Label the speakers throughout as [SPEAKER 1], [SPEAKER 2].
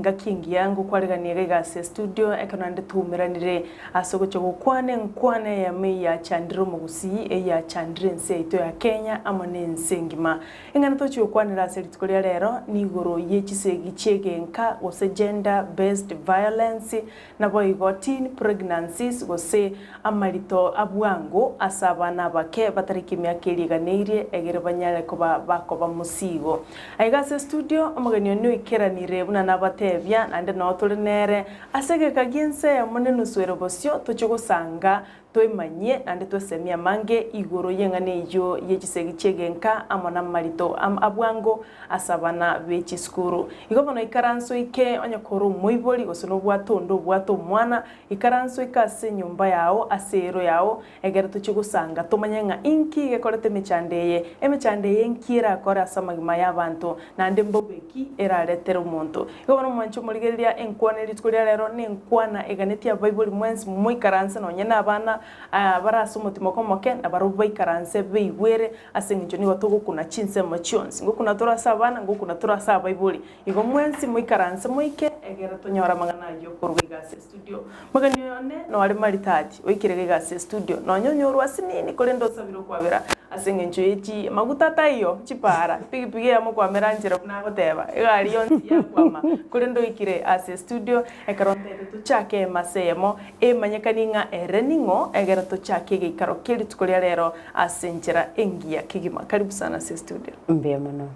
[SPEAKER 1] Nengaki engiya ngokwaregania iga iga ase estudio ekero naende twaumeranire ase ogochia gokwana enkwana eyemo eyachandire omogusii, eyachandire ense yaito ya Kenya amo na ense engima. Eng'ana tochia gokwanera ase rituko ria rero nigoro ye chisegi chi'egenka gose gender based violence Naboigo teen pregnancies gose amarito a bwango ase abana abake batariki emiaka eria eganeirie egere banyare koba bakoba mosigo. Aiga ase estudio omogeni one oikeranire buna nabatebia naende noo tore nere ase egeka gi'ense eyemo nenusu ere bosio tochie gosanga Twemanyie naende twesemie amange igoro y'eng'ana eyio ye chisegi chi'egenka amo namarito a bwango ase abana be chisukuru. Igo bono ikaransa oike onye kore omoibori gose nobwate onde obwate omwana, ikaransa oike ase enyomba yao ase eero yao, egere tochie gosanga tomanye ng'a inki gekorete emechando eye, emechando eye nki erakore ase amagima y'abanto, naende mbobe ki eraretere omonto. Igo bono mwanche omorigereria enkwana rituko ria rero nenkwana eganetie abaibori mwensi moikaranse nonye nabana bare ase omotimoko omoke nabarobwo baikaranse beigwere ase eng'encho nigo togokuna chinsemo chionsi ngokuna tore ase abana ngokuna tore ase abaibori igo mwensi moikaranse moike egere tonyore amang'ana ayio korwa iga ase estudio. Mogeni oyo one noare maritati oikire iga ase estudio nonye onyorwa asinini korende osabire okwabera Ase engencho ye chi maguta taiyo, chipaara, pigipigi eyemo kwamera nchera buna agoteba, egari yonsi yakwama, korende oikire ase estudio, ekero ntaete tochake emasa eyemo, emanyekanie ng'a ere ning'o, egere tochake egeikaro kie rituko ria rero ase enchera engiya kegima. Karibu sana ase estudio.
[SPEAKER 2] Mbuya mono.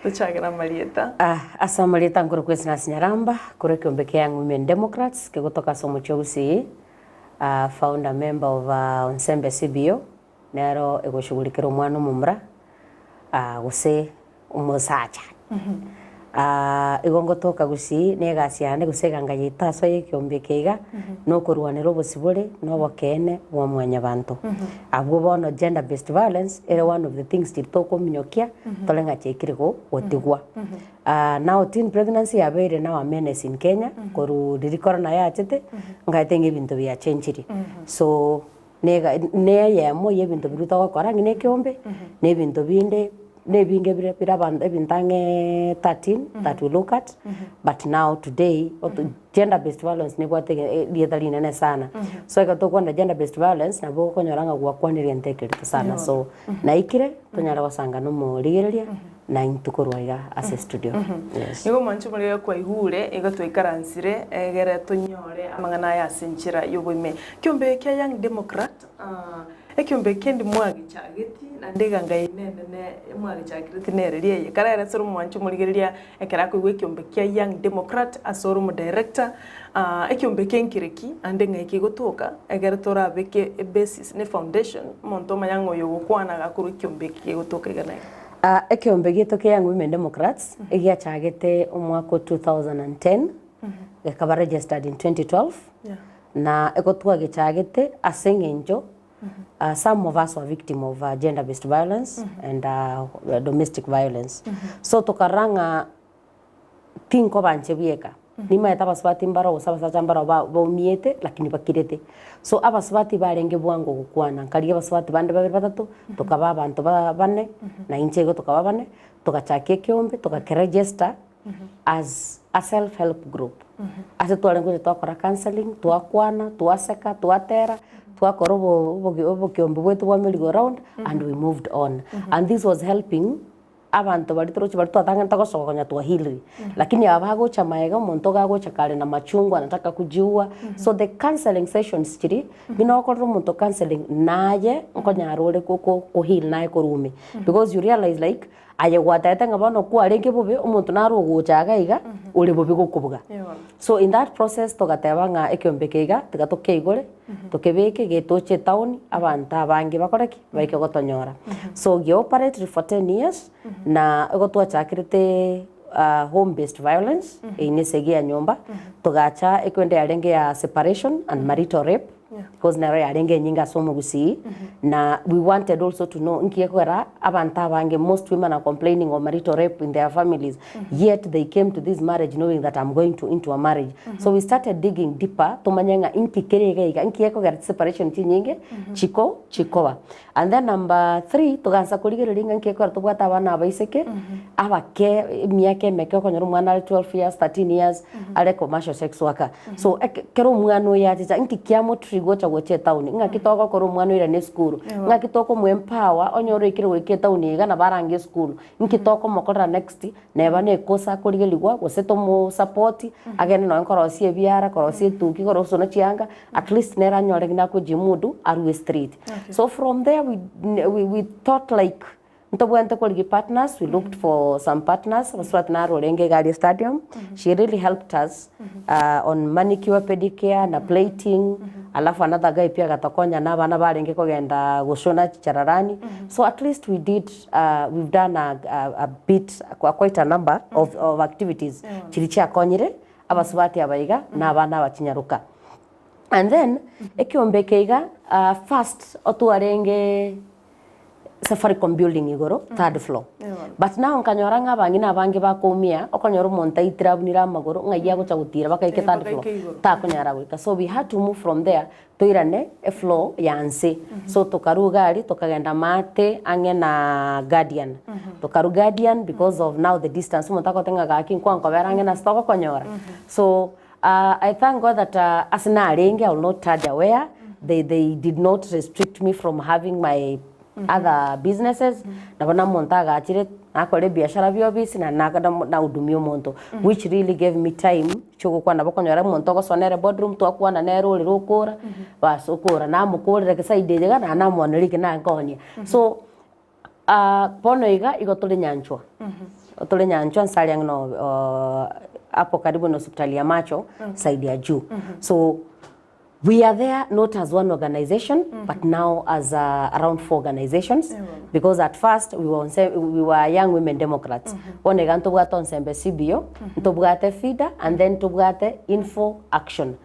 [SPEAKER 1] Tochake namarieta.
[SPEAKER 2] Ase amarieta nkorokwa Esnasi Nyaramba, korwa ekeombe kia Young Women Democrats, kegotoka ase omochie o Gusii, founder member of Onsembe CBO, Nero egoshughulikera omwana omomura gose omosacha. Igo ngotoka gusii na egasi yane gose eganga yaito ase ekeombe eke iga, na okorwanera obosibore na obokeene bwa mwanyabanto. Abwo bono gender based violence ere one of the things chiria tokominyokia tore ng'a chiaikire gotigwa. Now teen pregnancy yabeire now a menace in Kenya korwa riria corona yachete, nkaete ng'a ebinto biachenchirie. So. Nega neyemo y'ebinto biria togokora ng'a nekeombe, na ebinto binde na ebinge bire bire abanto ebinto ang'e 13 that we look at, but now today oto gender based violence nebwate ege erieta rinene sana. So ekero tokwana gender based violence nabo okonyora ng'a gwakwanire egento ekerito sana so naikire tonyare gosanga na omorigereria na intwe korwa iga ase estudio, yes.
[SPEAKER 1] Nigo omwancho omorere kwaigure, igo twaikaransire, egere tonyore amang'ana aya ase enchera y'oboime. Ekiombe kia Young Democrat, ekiombe kende mwagechageti, naende eganga yaino enene mwagechakireti nereri eye. Karere ase omwancho omorigereria ekero akoigwa ekiombe kia Young Democrat ase ore omodirector, ekiombe eke nkere ki, naende ng'ai kegotoka, egere torabeke ebasis na efoundation, omonto omanye ng'a oyo ogokwana agakorwa ekiombe eke kegotoka iga na iga.
[SPEAKER 2] Ekeombe giaito kia Young Women Democrats egiachagete omwaka o 2010, gekaba registered in 2012, na ego twagechagete ase eng'encho some of us were victim of gender based violence and domestic violence. So tokarora ng'a tinkoba inche bweka, nimanyete abasubati mbaro gose abasacha mbaro ba baumiete lakini bakirete. So abasubati barenge bwango gokwana, nkarigia abasubati bande babere batato, tokaba abanto ba bane, na inche igo tokaba bane, togachakia ekeombe togakeregister as a self help group. Ase twarenge gocha twakora counselling, twakwana, twaseka, twatera, twakora obo obogi obokiombe bwaito bwa merry go round and we moved on. And this was helping Abanto baria toroche baria twatang'anete gosoka konya twahiliri, lakini aba bagocha magega omonto iga agocha kare na machungu anataka kujiua, so the counselling sessions chiria, buna okorera omonto counselling naye nkonyara ore ko ko koheal naye korwa ime, because you realize like aye gwatebete ng'a bono kwarenge bobe omonto naro ogocha iga iga ore bobe gokobuga. So in that process togateba ng'a ekeombe eke iga tiga tokeigore. Tokebeke getoche etown abanto abange bakore ki? Baike gotonyora. So ge operate for 10 years na igo twachakerete home based violence eyio ne esegi ya nyomba, togacha ekwende yarenge ya separation and marital rape. Because nero yarenge enyinge ase omogusii, na we wanted also to know nki gekogera abanto abange most women are complaining of marital rape in their families yet they came to this marriage knowing that I'm going to into a marriage. So we started digging deeper tomanye ng'a inki kere iga iga, nki gekogera chiseparation chinyinge chiko chikoba. And then number three, togansa korigereria ng'a nki gekogera tobwate abana abaiseke abake emiaka emeke okonyora omwana are 12 years, 13 years are commercial sex worker. So eke kero omwana oyo achicha nki kiamotrigger gocha gocha etown, ng'aki togokora omwana oirane esukuru, ng'aki tokomo empower onyore oikire goika etown iga nabo arange esukuru, nki tokomokorera next, neba na ekosa akorigerigwa gose tomo support agende nonye korosia ebiara, korosia etuki, korosona chianga, at least nere anyore ng'a nakojimudu arwe street. So from there we we we thought like ntobwenerete korigia partners, we looked for some partners, omosubati naro orenge iga aria stadium, she really helped us on manicure, pedicure na plating, alafu another guy pia agatokonya na abana barenge kogenda goshona chichararani, so at least we did we've done a a bit quite a number of of activities chiria chiakonyire abasubati aba iga na abana aba chinyaroka. And then ekiombe eke iga first otwarenge Safaricom building igoro third floor. But now nkanyora ng'a abang'ina abange bakoumia, okonyora omonto aitire abunire amagoro ng'ai agocha gotira baka aike third floor, takonyara goika. So we had to move from there toirane efloor ya nse. So tokarwa iga aria tokagenda maate ang'e na Guardian. Tokarwa Guardian because of now the distance, omonto agoteba ng'a gaki nkwankobera ang'e nase togokonyora. So I thank God that ase narenge I will not taja where, they they did not restrict me from having my other businesses, nabo na omonto agachire nakora ebiashara bia ofisi na nahudumia omonto, which really gave me time chiogokwana nabo okonyora omonto ogosoa nere boardroom twakwana nere orere okora, baas okora namokorera side eye iga naende namoaneria eke nankonia. So bono iga igo tore nyanchwa, tore nyanchwa nse aria ang'e no hapo karibu na hospitali ya macho side ya juu. So we are there not as one organization but now as around four organizations because at first we were onse we were young women democrats. Bono iga ntobwate Onsembe CBO, ntobwate FIDA and then ntobwate Info Action.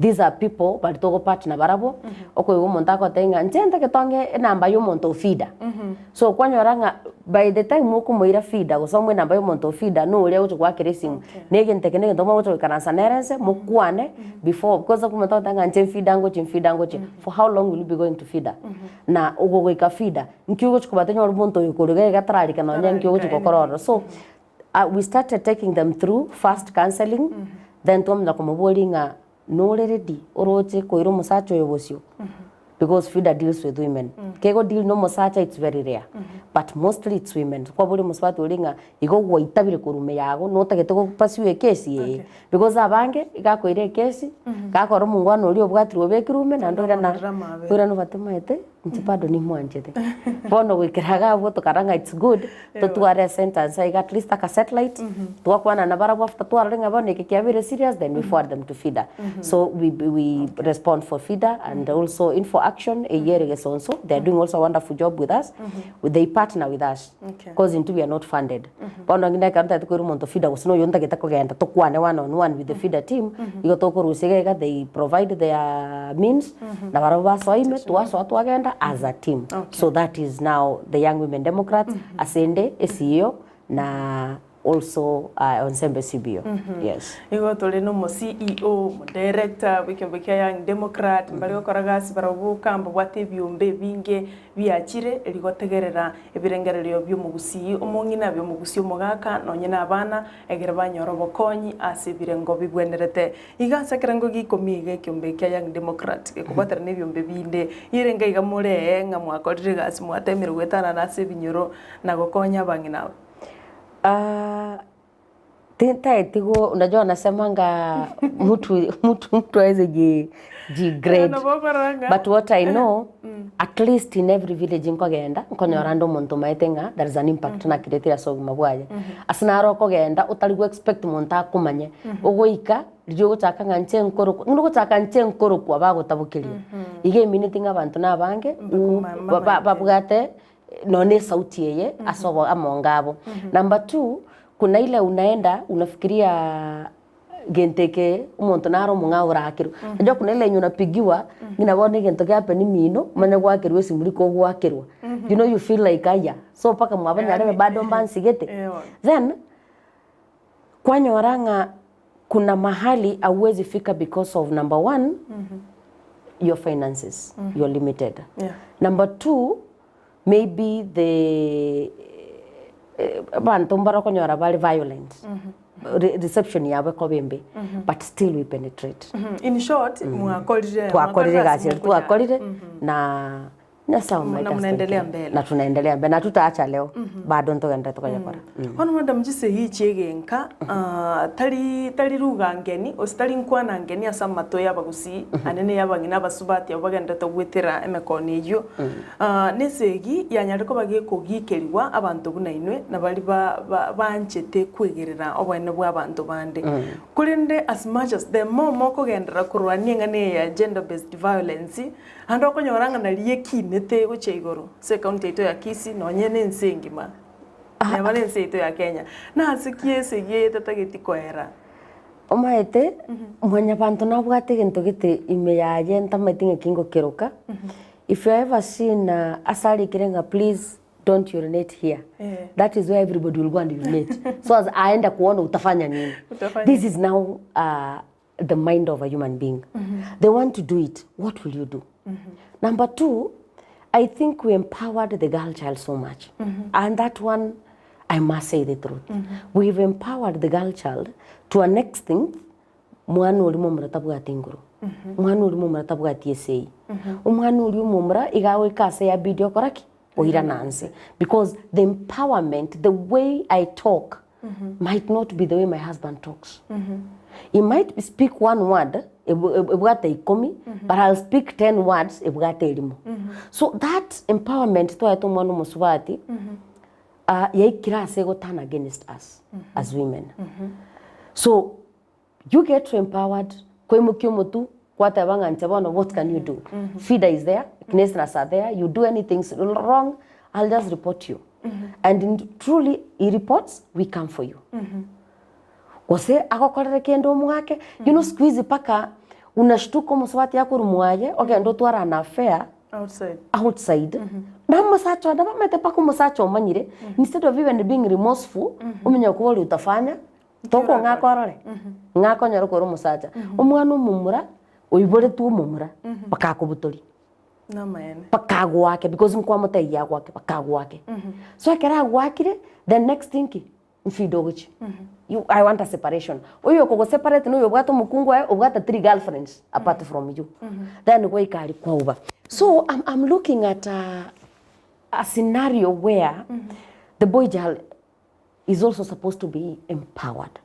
[SPEAKER 2] These are people baria togopartner barabwo, okoigwa omonto agotebia ng'a inche ntagete ong'e enamba ya omonto o FIDA. So kwanyora ng'a by the time okomoira FIDA gose omoe enamba ya omonto o FIDA na oria ogocha goakera esimu, na egento eke na egento mogocha goikaransa nere nse mokwane before because omonto agoteba ng'a inche FIDA ngochia FIDA ngochia, for how long will you be going to FIDA? Na ogogoika FIDA, nki ogochi kobata onyore omonto oyo korwa iga iga tararika nonye nki ogochi gokora ororo. So we started taking them through first counselling, then twamanya komoboria ng'a nore ready oroche koira omosacha oyo bosio? Because FIDA deals with women. Kego deal na omosacha it's very rare, but mostly it's women. Kwaboria omosubati oria ng'a igo gwaitabire korwa ime yago notagete go pursue ekesi eye? Because abange iga akoira ekesi, gakora omongwana oria obwatirwe obekirwe ime naende oirana oirana obatimaete. Inche bado nimwanchete. Bono goikera iga abwo tokarora ng'a it's good, totware esentence iga at least aka satellite, twakwana nabarabwo after twarorire ng'a bono eke kiabeire serious then we forward them to FIDA. So we we respond for FIDA and also Info Action eywo ere Gesonso, they are doing also a wonderful job with us, they partner with us cause intwe we are not funded. Bono ng'ina ekero ntagete koira omonto FIDA gose na oyo ntagete kogenda tokwane one on one with the FIDA team, igo tokorusia iga iga they provide their means, na barabwo basoa ime, twasoa twagenda as a team. So that is now the Young Women Democrats, ase ende e-CEO na also Onsembe CBO. Yes.
[SPEAKER 1] Nigo tore na omo CEO, omo director bw'ekeombe kia Young Democrat, mbare gokora gasi barabwo boka mbabwate ebiombe ebinge biachire erio gotegerera ebirengererio bi'omogusii omong'ina, bi'omogusii omogaka, nonye nabana, ekero banyora obokonyi ase ebirengo bibwenerete. Iga ase ekerengo gia ikomi iga ekiombe kia Young Democrat gekobwaterana ebiombe binde, irenge iga more ee ng'a mwakorire egasi mwatemire goetanana ase ebinyoro na gokonya abang'ina aba.
[SPEAKER 2] Tintaeti go unajua wanasemanga mtu mtu mtu hawezi ji ji grade
[SPEAKER 1] Nabo okorora ng'a
[SPEAKER 2] but what I know at least in every village nkogenda nkonyora ande omonto omaete ng'a there is an impact nakiretire ase obogima bwaye ase naro okogenda otari go expect monto akomanye ogoika riria ogochaka ng'a inche nkorokwa ng'a ogochaka inche nkorokwa bagotabokeria iga emineti ng'a abanto na abange babwate Nonya ne esauti eye ase obo amonga abo. Number two, kuna ile unaenda unafikiria gento eke omonto nare omong'ao orakerwe. Unajua kuna ile yenye unapigiwa, ng'ina bono egento giahappen mino, omanye goakerwa esimu rika ogoakerwa. You know you feel like aya, so mpaka mwabanyarebe bado mbansigete. Then, kwanyora ng'a kuna mahali hauwezi fika because of number one, your finances, you're limited. Number two, maybe the abanto mbare okonyora bare violent, reception yabo ekoba embe, but still we penetrate.
[SPEAKER 1] In short, mwakorire
[SPEAKER 2] Twakorire egasi
[SPEAKER 1] ase
[SPEAKER 2] eria twakorire na Nyasaye
[SPEAKER 1] Na mnaendelea mbele.
[SPEAKER 2] na tunaendelea mbele na tutaacha leo bado ntogenderete koyekora.
[SPEAKER 1] Bono madam chisegi echi egenka ah, tari tari lugha ngeni gose tari nkwana ngeni ase amato ya abagusii anene ya abang'ina abasubati abwo bagenderete goetera emekono eyio. Ah, na esegi yanyarire koba gekogikerigwa abanto buna inwe na baria ba ba baanchete kwegerera oboene bwa abanto bande. Korende as much as the more mokogenderera korwania eng'ana eye ya gender based violence, Naende okonyora ng'a naria ekinete gochia igoro ase ecounty yaito ya Kisii nonye na ense engima, neba na ense yaito ya Kenya. Nase ki esegi eye etatageti koera?
[SPEAKER 2] Omanyete, mwanyabanto nabwate egento gete ime yaye ntamaeti ng'aki ngokeroka, if you ever seen ase arikire ng'a please don't urinate here, that is where everybody will go and urinate, so as aende kuona utafanya nini?
[SPEAKER 1] Utafanya
[SPEAKER 2] This is now the mind of a human being. They want to do it. What will you do? Number two, I think we empowered the girl child so much. And that one, I must say the truth. We've empowered the girl child to an extent mwana oria momura tabwati nguru mwana oria momura tabwati esei omwana oria omomura iga agoika ase yabidi okora ki oirana nse because the empowerment the way I talk might not be the way my husband talks. He might speak one word ebwate ikomi but I'll speak ten words ebwate erimo. So that empowerment twaete omwana omosubati yaikire ase ego turn against us as women. So You get to empowered, kwaimokia omotwe, kwateba ng'a inche bono what can you do? Feeder is there, Knesnas are there, you do anything wrong, I'll just report you. And in, truly, he reports, we come for you. Gose agokorere kende omwake, you know siku hizi paka unashtuka omosubati akorwa mwaye, ogende otware an affair,
[SPEAKER 1] Outside.
[SPEAKER 2] outside na omosacha onde bamaete mpaka omosacha omanyire, instead of even being remorseful, omanye koboria utafanya Tokong'aka orore, ng'aka onyore kore omosacha. Omwana omomura, oiboretwe omomura, bakakobutoria.
[SPEAKER 1] Namaene.
[SPEAKER 2] Bakagoake because nkwamotebia agoake, bakagoake. So ekero agoakire, the next thing ki? Mfeed ogochia. You, I want a separation. Oyo okogoseparate na oyo obwate omokungu oye, obwate three girlfriends apart from you. Then goika aria kwauba. So I'm, I'm looking at a, a scenario where the boy child is also supposed to be empowered.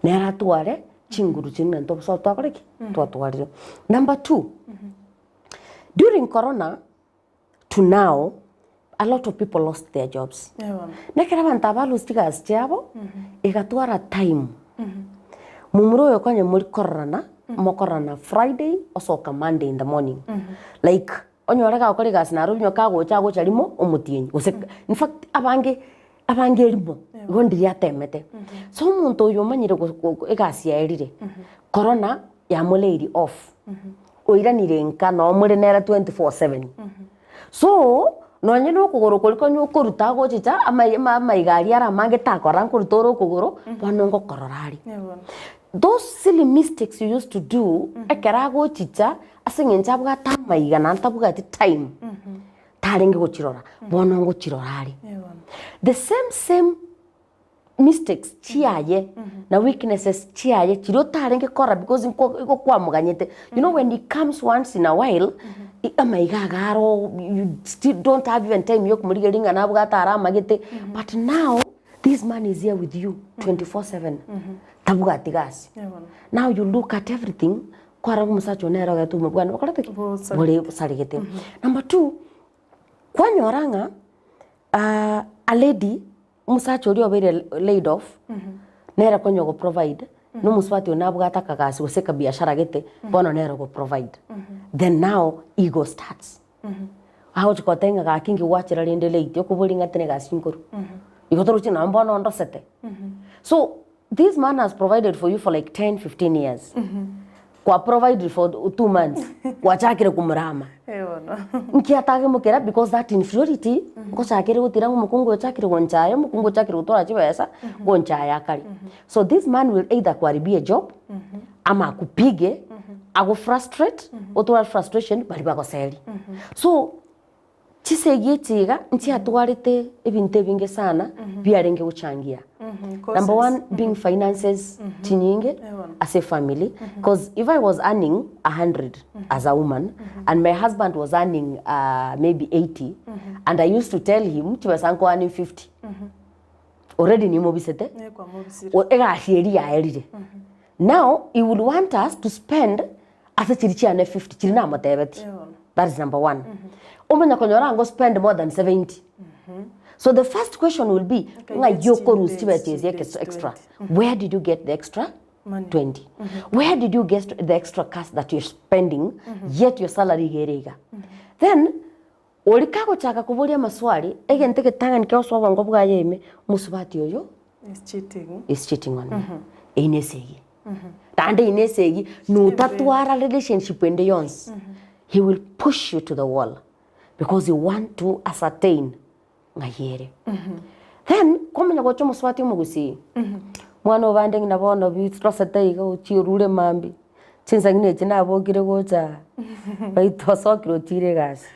[SPEAKER 2] Nere atware chinguru chiria ng'a ntobosa twakora ki? Twatwarire. Number two, during corona to now, a lot of people lost their jobs. Na ekero abanto aba balose chigasi chiabo, egatwara time. Momura oyo konya mori kororana, mokororana Friday, osoka Monday in the morning. Like Onyore gagokora egasi naro onye kagocha agocha rimo omotienyi gose in fact abange abange erimo igo ndiria atemete. So omonto oyo omanyire go go egasi yaerire, corona yamoleiri off, oiranire nka noo more nere 24/7. So, nonye na okogoro koria konya okoruta agochicha amai ama amaiga aria are amange takora nkoruta ore okogoro, bono ngokorora are. Those silly mistakes you used to do, ekero agochicha, Ase eng'encho abwate amaiga naende tabwati time, tarenge gochirora, bono ngochirora are. The same same mistakes chiaye na weaknesses chiaye chiria otarenge korora because nko igo kwamoganyete. You know when he comes once in a while, amaiga iga aro you still don't have even time ya okomorigereria ng'a nabwate are amagete, but now this man is here with you 24/7, tabwati gasi. Now you look at everything, Kwarora omosacha one nere ogerete obogima bwane bokorete ki? Bore bosaregete. Number two, kwanyora ng'a a lady, omosacha oria obeire laid off, nere konya ogo provide, na omosubati oyo nabwate akagasi gose akabiashara gete, bono nere ogo provide. Then now ego starts. Agochi goteba ng'a gaki inki gwachera rende late, okoboria ng'a tine egasi nkorwa. Igo torochi nonye bono ondosete. So. This man has provided for you for like 10, 15 years. Kwa provided for 2 months. Gwachakire komorama.
[SPEAKER 1] Eh bono.
[SPEAKER 2] Nki atagemokera because that inferiority ngochakire gotira ng'a omokungu ochakire gonchaya, omokungu ochakire gotwara chibesa, gonchaya akare. So this man will either akwaribie ejob, ama akupige, agofrustrate, otware frustration baria bagoseri. So, Chisegi echi iga nchiatwarete ebinto ebinge sana biarenge gochangia. Number one being finances chinyinge ase efamily cause if I was earning a hundred as a woman and my husband was earning maybe 80 and I used to tell him chibesa nko earning 50 already nimobisete egasi eria yaerire. Now he would want us to spend ase chiria chiane 50 chiria namotebetie. That is number one. Omanya konyora ango spend more than 70. So the first question will be, ng'ai okorusia chibesa ezi extra? Where did you get the extra 20? Where did you get the extra cash that you're spending yet your salary iga ere iga? Then oria kagochaka koboria amaswali, egento egetang'ani kegosoa obongo bwaye ime, omosubati oyo
[SPEAKER 1] Is cheating.
[SPEAKER 2] is cheating on me. Eyio ne esegi. Naende eyio ne esegi, notatwara relationship ende yonsi, he will push you to the wall because he want to ascertain ng'ai ere. Then, kwamanya gocha omosubati omogusii, mwana obande ng'ina bono birosete iga ochie orure mambia, chinsa ng'ina echi nabokire gocha baito osokire otiire egasi.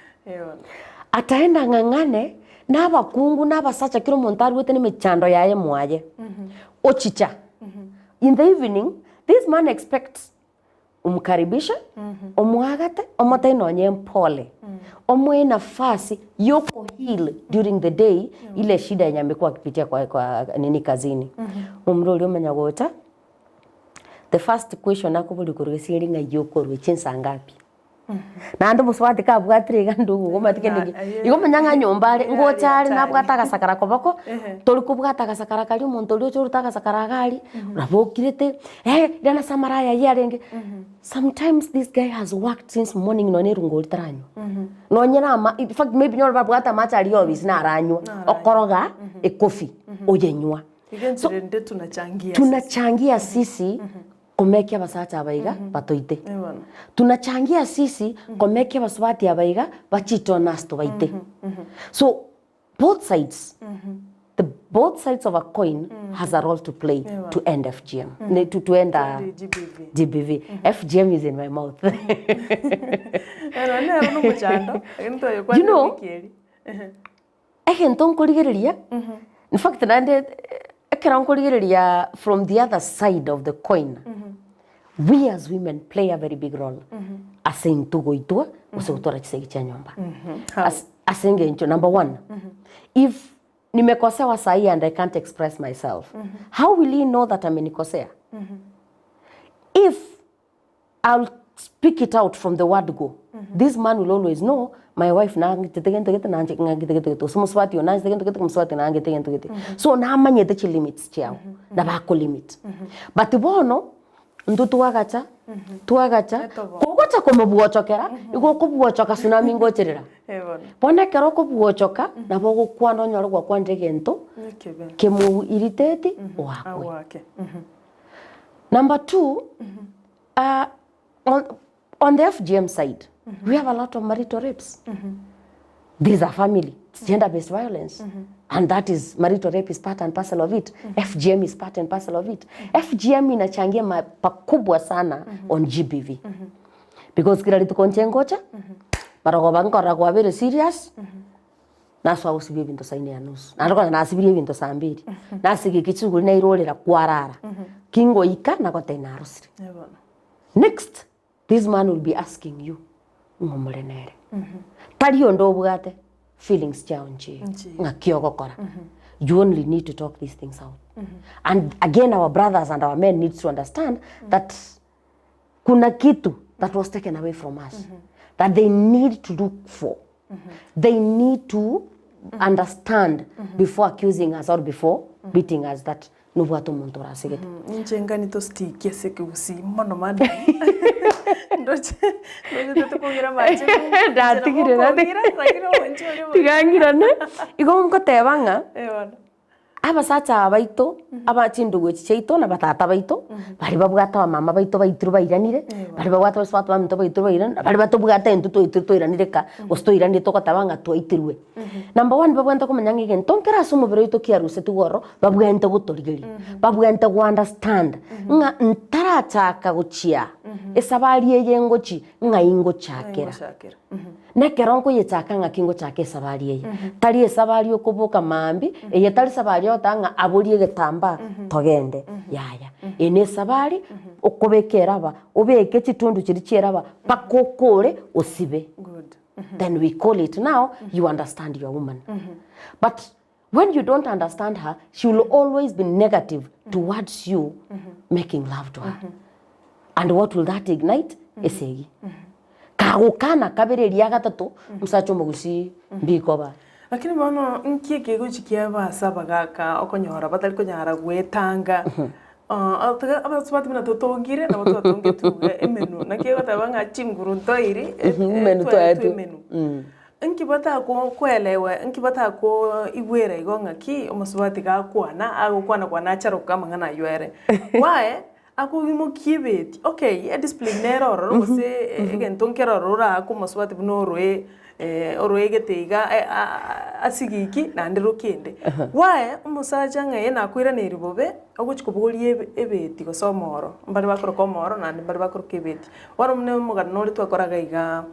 [SPEAKER 2] Ataenda ng'ang'ane na abakungu na abasacha kera omonto aruete nemechando yaye mwaye, ochicha. In the evening, this man expects omkaribishe, omoagate, omotebie nonye mpole, omoe enafasi yoko heal during the day ile shida yenye amekuwa akipitia kwa, kwa nini kazini. Omomura oria omanya gocha, the first question akoboria korwa gesieri ng'ai okorwa chinsa ngapi? Naende omosubati kabwatire iga ndugu omanyete kende ki, igo omanya ng'a nyomba are, ngocha are nabwate agasakara koboko, tori kobwata agasakara karia omonto oria ocha oruta agasakara iga aria, nabo okirete, eh riria nase amara aya aywo arenge. Sometimes this guy has worked since morning nonye erongori taranywa, nonye na ama infact maybe nyore babwate amache aria ofisi naranywa, okoroga ecoffee oyenywa.
[SPEAKER 1] Iga
[SPEAKER 2] So,
[SPEAKER 1] enchera ende tunachangia sisi.
[SPEAKER 2] tunachangia sisi Komekia abasacha aba iga batoite. Tunachangia sisi komekia abasubati aba iga bachite one ase tobaite. So both sides, the both sides of a coin has a role to play to end FGM, ne, to, to end uh, GBV. FGM is in my mouth. You know, Egento nkorigereria, in fact naende ekero nkorigereria from the other side of the coin, we as women play a very big role ase intwe goitwa gose gotwara chisegi chia nyomba.
[SPEAKER 1] How?
[SPEAKER 2] Ase ase eng'encho number one, if nimekosewa sahi and I can't express myself, how will he know that amenikosea? If I'll speak it out from the word go. This man will always know my wife nangete gento gete nanche ng'angete gento gete gose mosubati oyo nanchete gento gete mosubati nangete gento gete. So namanyete chi limits chiao na bako limit. But bono intwe twagacha twagacha
[SPEAKER 1] Etobo.
[SPEAKER 2] kogocha komobwochokera igo okobwochoka tsunami ngocherera.
[SPEAKER 1] Eh bono.
[SPEAKER 2] Bono ekero okobwochoka nabo ogokwana onyore gwakwanire egento
[SPEAKER 1] Nekebe.
[SPEAKER 2] kemo irritate oakwe.
[SPEAKER 1] Agoake.
[SPEAKER 2] Number 2, on, on the FGM side, we have a lot of marital rapes. These are family, it's gender-based violence. And that is, marital rape is part and parcel of it. FGM is part and parcel of it. FGM inachangia ma, pakubwa sana on GBV. Because kila rituko nche ngocha, barogoba nkorora kwabere serious, Nasoa gosibia ebinto saa ine ya nusu, naende konya nasibirie ebinto saa mbiri, nasigeka chisuguri nairorera kwarara, ki ngoika nagotebia narosire. Next, this man will be asking you ng'a omore nere. Tari onde obwate feelings chiao nchiyo, ng'aki ogokora. You only need to talk these things out. And again our brothers and our men needs to understand that kuna kitu that was taken away from us that they need to look for they need to understand before accusing us or before beating us that nobwate omonto orasegete
[SPEAKER 1] Inche ngani tositikie ase ekegusii mono madam. Ndoche ndoche totokogira amache
[SPEAKER 2] Ndatigire,
[SPEAKER 1] Nkogira lakini omonche oria
[SPEAKER 2] Tiga ng'irane, igo ngoteba ng'a
[SPEAKER 1] Eh bono.
[SPEAKER 2] Abasacha aba baito, aba chindugu echi chiaito na batata baito, baria babwate abamama baito baitirwe bairanire, baria babwate abasubati baminto baitirwe bairanire, baria batobwate intwe twaitirwe twairanire ka, gose twairanire togoteba ng'a twaitirwe. Number one babwenerete komanya ng'a egento nkere ase omobere oito kiarusetigwe ororo, babwenerete gotorigeria, babwenerete go understand ng'a ntarachaka gochia esabari eye ngochia ng'ai ngochakera. Nekero nkoyechaka ng'aki ngochaka esabari eye. Tari esabari okoboka maambia, eye tari sabari ogoteba ng'a aborie egetambaa togende, yaya. Eye ne esabari okobeka eraba, obeke chitundu chiria chia eraba mpaka okore osibe. Then we call it now you understand your woman. But when you don't understand her, she will always be negative towards you making love to her. And what will that ignite? Esegi. Kagokana kabere eria gatato, omosacha omogusii mbikoba.
[SPEAKER 1] Lakini bono nki ekegochi kiaba ase abagaka okonyora batari konyara gwetanga abasubati buna totongire nabo twatongetwe iga emenwa naki egoteba ng'a chinguru ntoiri
[SPEAKER 2] Emenu
[SPEAKER 1] twaetwe
[SPEAKER 2] twaetwe.
[SPEAKER 1] emenwa. Inki batakoelewa, inki batakoigwera igo ng'aki omosubati gakwana, agokwana kwana acharoka amang'ana aywo ere. Why? Akoimokia ebeti, okay, ediscipline nere ororo gose egento nkere ororo oraake omosubati buna oroe oroe egete iga asigiki naende rokende. Why? Omosacha ng'a eye nakoiraneiri bobe, ogochi kobogoria ebe ebeti gose omoro, mbare bakoroka omoro naende mbare bakoroka ebeti. Bono buna omogano ore twakoraga igaa.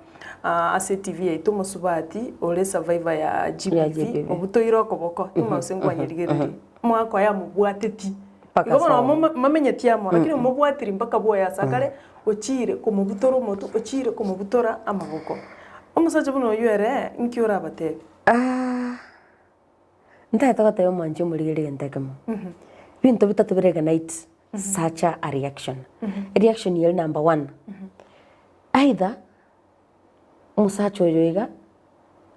[SPEAKER 1] Ase TV yaito omosubati ore survivor ya GBV obutoire okoboko nyuma gose nkwanyerigereria omwaka oye amobwateti
[SPEAKER 2] Mpaka
[SPEAKER 1] igo bono
[SPEAKER 2] sobo.
[SPEAKER 1] momo mamenyeti amo lakini omobwatiri mpaka bwoye ase akare ochire komobutora omotwe ochire komobutora amaboko. Omosacha buna oywo ere nki orabatebi?
[SPEAKER 2] Ntagete goteba omwanchi omorigereria egento ekemo, binto bitato bire ignite such a reaction. Ereaction ere number one, either omosacha oyo iga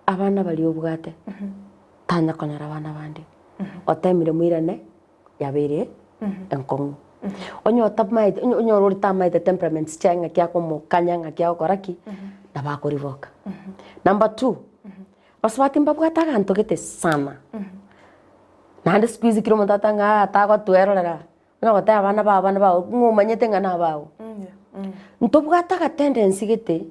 [SPEAKER 2] abana baria obwate tanya konyora abana bande, otemire moirane yabeire enkong'u. Onye otamaete onye onyore ore tamaete temperaments chiaye ng'aki akomokanya ng'aki agokora ki, nabo akoriboka. Number two, Basubati mbabwate aganto gete sana, naende siku hizi kera omonto agoteba ng'a tagotwerorera, buna goteba abana bao abana bao ng'a omanyete ng'a nabao. Ntobwate agatendency gete,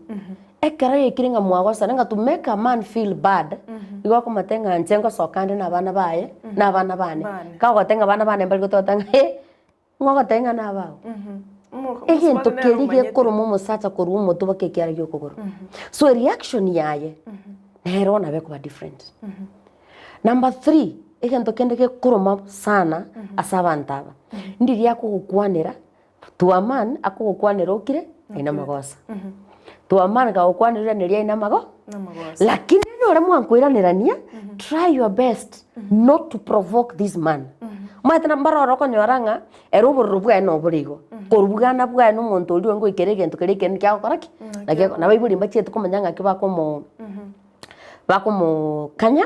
[SPEAKER 2] ekero yaikire ng'a mwagosana ng'a to make a man feel bad, igo okomotebia ng'a inche ngosoka nde na abana baye, na abana bane.
[SPEAKER 1] Bane.
[SPEAKER 2] Kagoteba ng'a abana bane mbari goteba ng'a eh, Ng'a ogoteba ng'a nabao. Egento keria gekoroma omosacha korwa omotwe mpaka ekiara gia okogoro. So ereaction yaye nero nabo ekoba different. Number three, egento kende gekoroma sana ase abanto aba, ndiria akogokwanera to a man akogokwanera okire aye namagosa. To a man kagokwanera oiraneria aye namago lakini onye ore mwankoiranerania try your best not to provoke this man. Omanyete na mbare ore okonyora ng'a ere obororo bwaye nobore igo, korubwana bwaye na omonto oria onge goikera egento keria ekenene kiagokora ki? Naki nabaibori mbachieti komanya ng'aki bakomo bakomokanya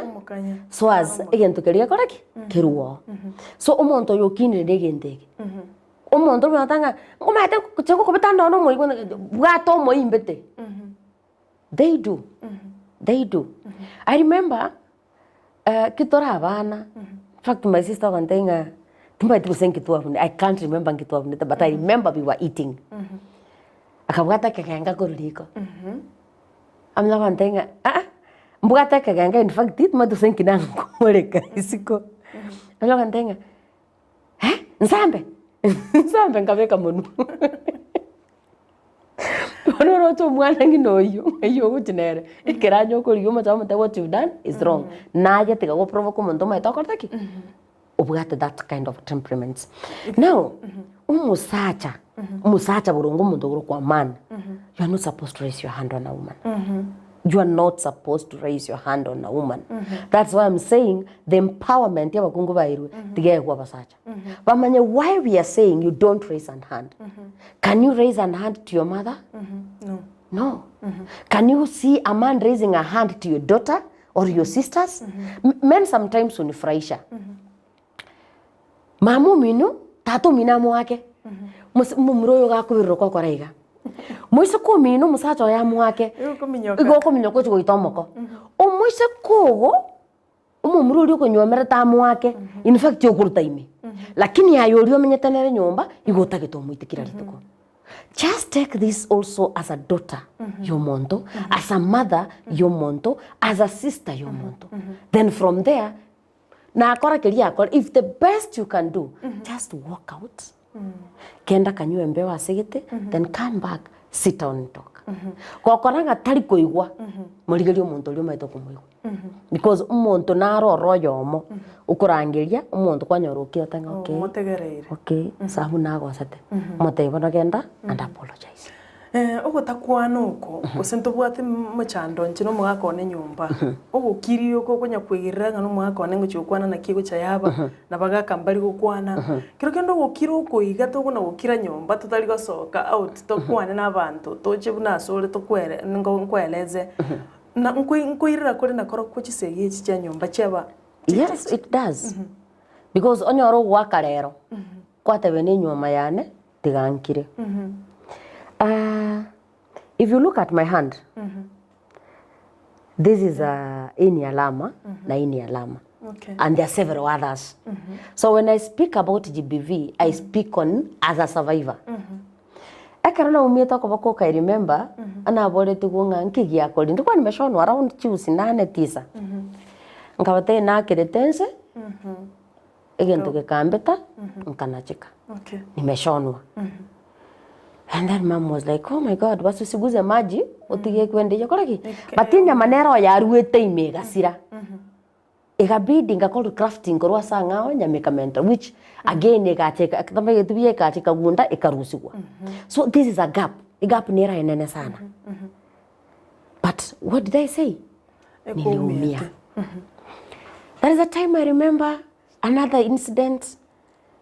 [SPEAKER 2] so as egento keria gekore ki? Kerwe oo. So omonto oyo okinire na egento eke, omonto oria ogoteba ng'a omanyete inche ngokobeta nonye na omoigwa bwata omoimbete. They do, they do. I remember ki tore abana, in fact my sister agantebia ng'a timanyeti gose nki twabune, I can't remember nki twabunete but I remember we were eating. Akabwata ekegenga korwa riko, amanye gontebia ng'a aa, mbwate ekegenga in fact timanyeti gose nki nakoreka isiko, amanye gontebia ng'a eh, nsambe, nsambe nkabeka monwe. Bono oroche omwana ng'ina oyio, oyio ogochia nere, ekero anya okorigia omochie amotebie what you've done is wrong, naye tiga goprovoke omonto omanyete okorete ki? Obwate that kind of temperaments. Now, omosacha, omosacha boronge omonto okorokwa a man, you are not supposed to raise your hand on a woman. You are not supposed to raise your hand on a woman. That's why I'm saying the empowerment ya abakungu bairwe tiga egwe abasacha. Bamanye why we are saying you don't raise an hand. Can you raise an hand to your mother?
[SPEAKER 1] No.
[SPEAKER 2] No. Can you see a man raising a hand to your daughter or your sisters? M- Men sometimes hunifurahisha. Mama omino, tata omino amoake. Mos- Momura oyo gakobirira okokora iga. Moiseke omino omosacha oye amoake.
[SPEAKER 1] Igo okominyoka.
[SPEAKER 2] Igo okominyoka ochi goita omoko. Omoiseke ogo. Omomura oria okonywomerete amoake, in fact okoruta ime, lakini aye oria omenyete nere nyomba, igo otagete omoite kera rituko. Just take this also as a daughter ya omonto, as a mother ya omonto, as a sister ya omonto. Then from there, nakora keria akore, if the best you can do, just walk out, Genda kanywe embeo ase egete, then come back, sit down and talk. Gokora ng'a tari koigwa, morigerie omonto oria omanyete okomoigwa. Because omonto naro ore oyomo, okorangeria omonto kwanyora okirete ng'a okay,
[SPEAKER 1] Omotegereire.
[SPEAKER 2] okay, sabu nagosete. Omotebie bono genda and apologize.
[SPEAKER 1] Ogotakwana oko, gose ntobwate mochando inche na omogaka one nyomba, ogokiri oko okonya kwegerera ng'a na omogaka one ngochia gokwana naki egocha yaba, na bagaka mbari gokwana. Kero kende ogokira oko iga tokona gokira nyomba totari gosoka out tokwane na abanto, toche buna asore tokwere nko nkoeleze, na nkoi nkoirera kore nakorokwo chisegi echi chia nyomba chiaba
[SPEAKER 2] Yes it does, because onyore ogoaka rero, kwatebia na enyuoma yane. Tiga nkire. If you look at my hand, this is a hii ni alama na hii ni alama.
[SPEAKER 1] Okay.
[SPEAKER 2] And there are several others. So when I speak about GBV, I speak on as a survivor. Ekero naumiete okoboko oko I remember, naboretigwe ng'a nki giakorire, ndikwa nimeshonwa around chiusi nane tisa. Nkabatebia nakerete nse, Egento gekambeta, nkanacheka.
[SPEAKER 1] Okay.
[SPEAKER 2] Nimeshonwa. And then mum was like, oh my God, basi usiguze maji, otige ekwende eyio kore ki? But enyama nero yaruete ime egasira. Ekabidi ngakora crafting korwa ase ang'ao enyama ekamentwa which again egacha eka eketambe buya egacha ekagunda ekarusigwa. So this is a gap, egap nero enene sana. But what did I say? Niliumia. There is a time I remember another incident,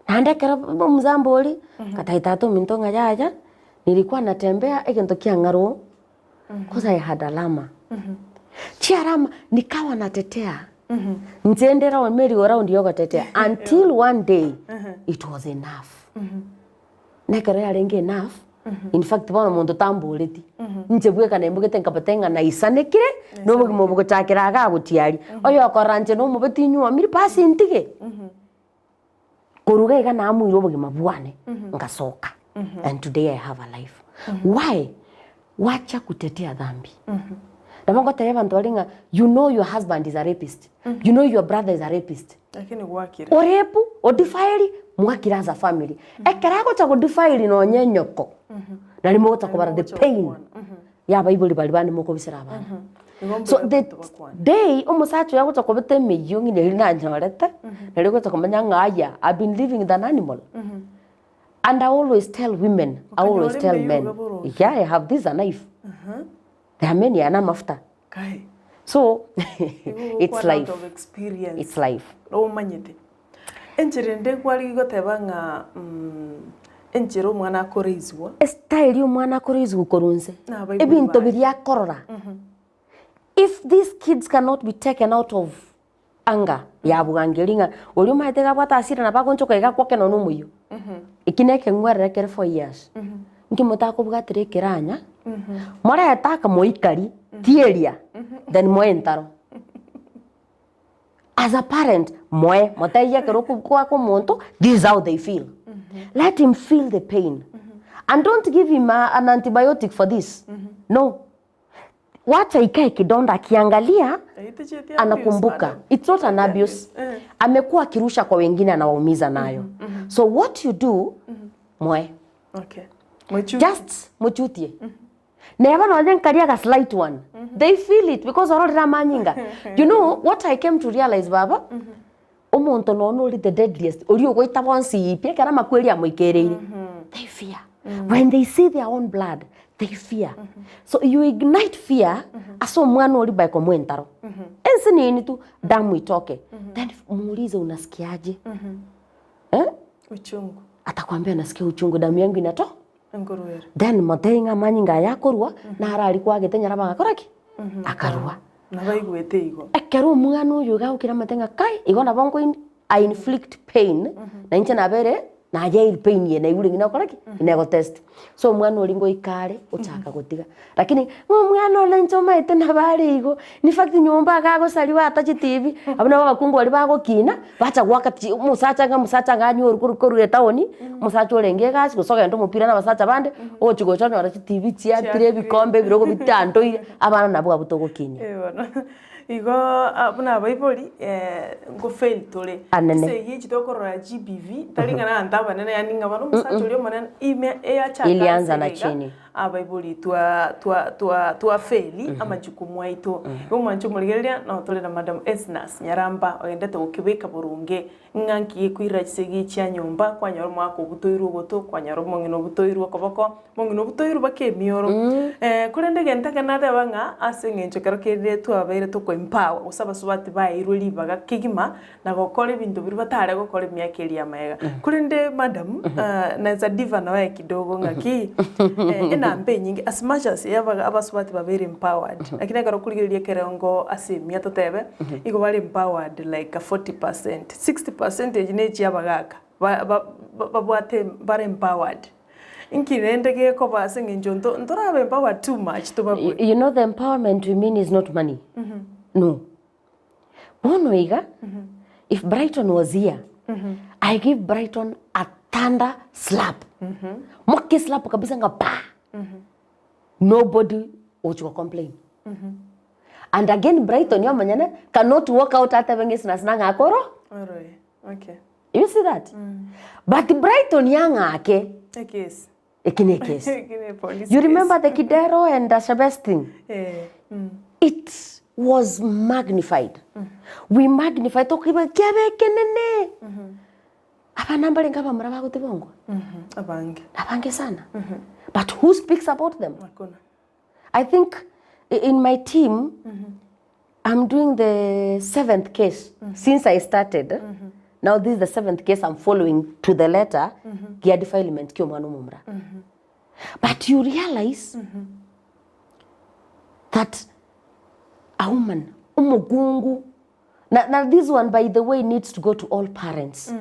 [SPEAKER 2] naende ekero omozambo oria, ngatebia tata ominto ng'a yaya, nilikuwa natembea egento kiang'arwa cause I had alama. Chiarama nikawa natetea, inche nde round merry go round ya ogotetea until one day it was enough. Na ekero yarenge enough, in fact bono monto tamboreti, inche bweka nembogete nkabata ng'a naisanekire, na obogima obo gochakera iga gochia aria, oyokorora inche na omobe tinywomiri basi ntige. Korwa iga iga namuire obogima bwane, ngasoka, and today I have a life. Why? Wacha kutetea dhambi. Nabo ngotebia abanto baria ng'a you know your husband is a rapist, you know your brother is a rapist.
[SPEAKER 1] Lakini gwakire.
[SPEAKER 2] Orepu, odefile, mwakire as a family. Ekero agocha godefile nonye enyoko, nari mogocha kobara the
[SPEAKER 1] Mogocha
[SPEAKER 2] pain
[SPEAKER 1] gokwana.
[SPEAKER 2] ya abaibori baria bande mokobisera abana.
[SPEAKER 1] Igo
[SPEAKER 2] So
[SPEAKER 1] mbuya
[SPEAKER 2] the
[SPEAKER 1] abanto bakwane.
[SPEAKER 2] day omosacha oyo agocha kobeta emeyio ng'ina eria nanyorete, nari ogocha komanya ng'a aya, I've been living with an animal. And I always tell women, I always
[SPEAKER 1] Okanyora
[SPEAKER 2] tell
[SPEAKER 1] emeyio
[SPEAKER 2] men,
[SPEAKER 1] iga boronge.
[SPEAKER 2] yeah, I have this a knife. There are many ana amafuta.
[SPEAKER 1] Kai.
[SPEAKER 2] So
[SPEAKER 1] Igo
[SPEAKER 2] it's
[SPEAKER 1] ogokwana out
[SPEAKER 2] life.
[SPEAKER 1] of experience.
[SPEAKER 2] It's life.
[SPEAKER 1] Omanyete. Enchera ende kware goteba ng'a enchera omwana akoraiswa.
[SPEAKER 2] Estyle omwana akoraiswa korwa inse.
[SPEAKER 1] Na abaibori
[SPEAKER 2] Ebinto
[SPEAKER 1] baye.
[SPEAKER 2] biria akorora. If these kids cannot be taken out of anger ya bwangeri ng'a oria omanyete iga abwate hasira nabo agonchoka iga akwoke nonya omoyio. Eki na ekeng'werere kere for years. Nki motakobwatera ekeranya, morete akamoikari, tieria, then moe entaro. As a parent, moe, motebie ekero okoaka omonto, this is how they feel. Let him feel the pain. And don't give him a, an antibiotic for this. No. Wacha ikae kidonda akiangalia anakumbuka. It's not an abuse. Amekuwa akirusha kwa wengine anawaumiza nayo. So what you do, moe.
[SPEAKER 1] Okay. Mochutie.
[SPEAKER 2] Just mochutie. Neba nonye nkaria ga slight one. They feel it because ororire amanyinga. You know what I came to realize baba? Omonto nonya ore the deadliest, oria ogoita bonsi pi ekero amakweri amoikereire, they fear. When they see their own blood, they fear. So you ignite fear ase omwana oria by komoa entaro. Ense nini tu, damu itoke. Then muulize unasikiaje? Eh?
[SPEAKER 1] Uchungu.
[SPEAKER 2] Atakwambia nasikia uchungu, damu yangu inato.
[SPEAKER 1] Enkoruere.
[SPEAKER 2] Then motebie ng'a amanyinga aya akorua, naro aria kwagete nyaraba agakora ki? Akarua.
[SPEAKER 1] Nabaigwete igo.
[SPEAKER 2] Ekero omwana oyo iga agokira amate ng'a kai, igo nabo nko I inflict pain, na inche nabere. Naye epain eye naigure ng'ina gokora ki? Ng'ina egotest. So omwana oria ngoika are, ochaka gotiga. Lakini ng'a omwana one inche omanyete nabo are igo, in fact nyomba iga agosariwa atacheti ebi, abwo nabo abakungu baria bagokina, bacha goaka chi omosacha ng'a omosacha ng'a anyorwe korwa korwa etaoni, omosacha orenge egasi gose ogenda omopira na abasacha bande, ogochi gocha onyore chitibi chiatire ebikombe ebirogo bitandoire, abana nabwo abwo togokinia.
[SPEAKER 1] Eh bono, igo buna abaibori ngofail tore.
[SPEAKER 2] Anene.
[SPEAKER 1] Ase eyio echi tokorora GBV, tari ng'a nabanto abanene yaani ng'a bono omosacha oria omonene ime eyachaka
[SPEAKER 2] Ilianza na
[SPEAKER 1] ase iga,
[SPEAKER 2] chini.
[SPEAKER 1] abaibori twa twa twa twafeli amajukumu aito. Igo omwanche omorigereria nabo tore na Madam Esnas Nyaramba ogendete gokebeka boronge ng'a nki gekoirera chisegi chia nyomba, kwanyora omwaka obutoirwe ogoto, kwanyora omong'ina obutoirwe okoboko, omong'ina obutoirwe mpaka emioro. Korende egento ekero nateba ng'a ase eng'encho ekero kende twabeire toko empower gose abasubati baeirwe ribaga kegima na gokora ebinto biria batare gokora emiaka eria amaega. Korende madam, naeza diva noe kidogo ng'aki, enamba enyinge as much as aba abasubati babeire empowered, lakini ekero okorigereria ekerengo ase emia totebe, igo bare empowered like a 40 percent, 60 percent echi ne echia abagaka ba- ba- babwate bare empowered. Inki rende gekoba ase eng'encho nto ntorabe empowered too much tobabue?
[SPEAKER 2] You know the empowerment we mean is not money. No. Bono iga, if Brighton was here, I give Brighton a thunder slap. Moke slap kabisa nga pa. Nobody ochi go complain. And again Brighton omonyene cannot walk out atebe ng'a esina sina ng'ake oro.
[SPEAKER 1] Oroe, okay.
[SPEAKER 2] You see that? But Brighton yang'ake,
[SPEAKER 1] Ekesi.
[SPEAKER 2] eki ne ekesi.
[SPEAKER 1] Eki ne police
[SPEAKER 2] You
[SPEAKER 1] case.
[SPEAKER 2] remember the Kidero and the Chavez thing?
[SPEAKER 1] Eh,
[SPEAKER 2] It was magnified. We magnified tokiba kiabe ekenene. Abana mbarenge abamura bagotibongwa?
[SPEAKER 1] Abange.
[SPEAKER 2] Abange sana. But who speaks about them?
[SPEAKER 1] Hakuna.
[SPEAKER 2] I think in my team, I'm doing the seventh case since I started. Now this is the seventh case I'm following to the letter gia defilement kia omwana omomura. But you realize that a woman, omokungu, na, na this one by the way needs to go to all parents.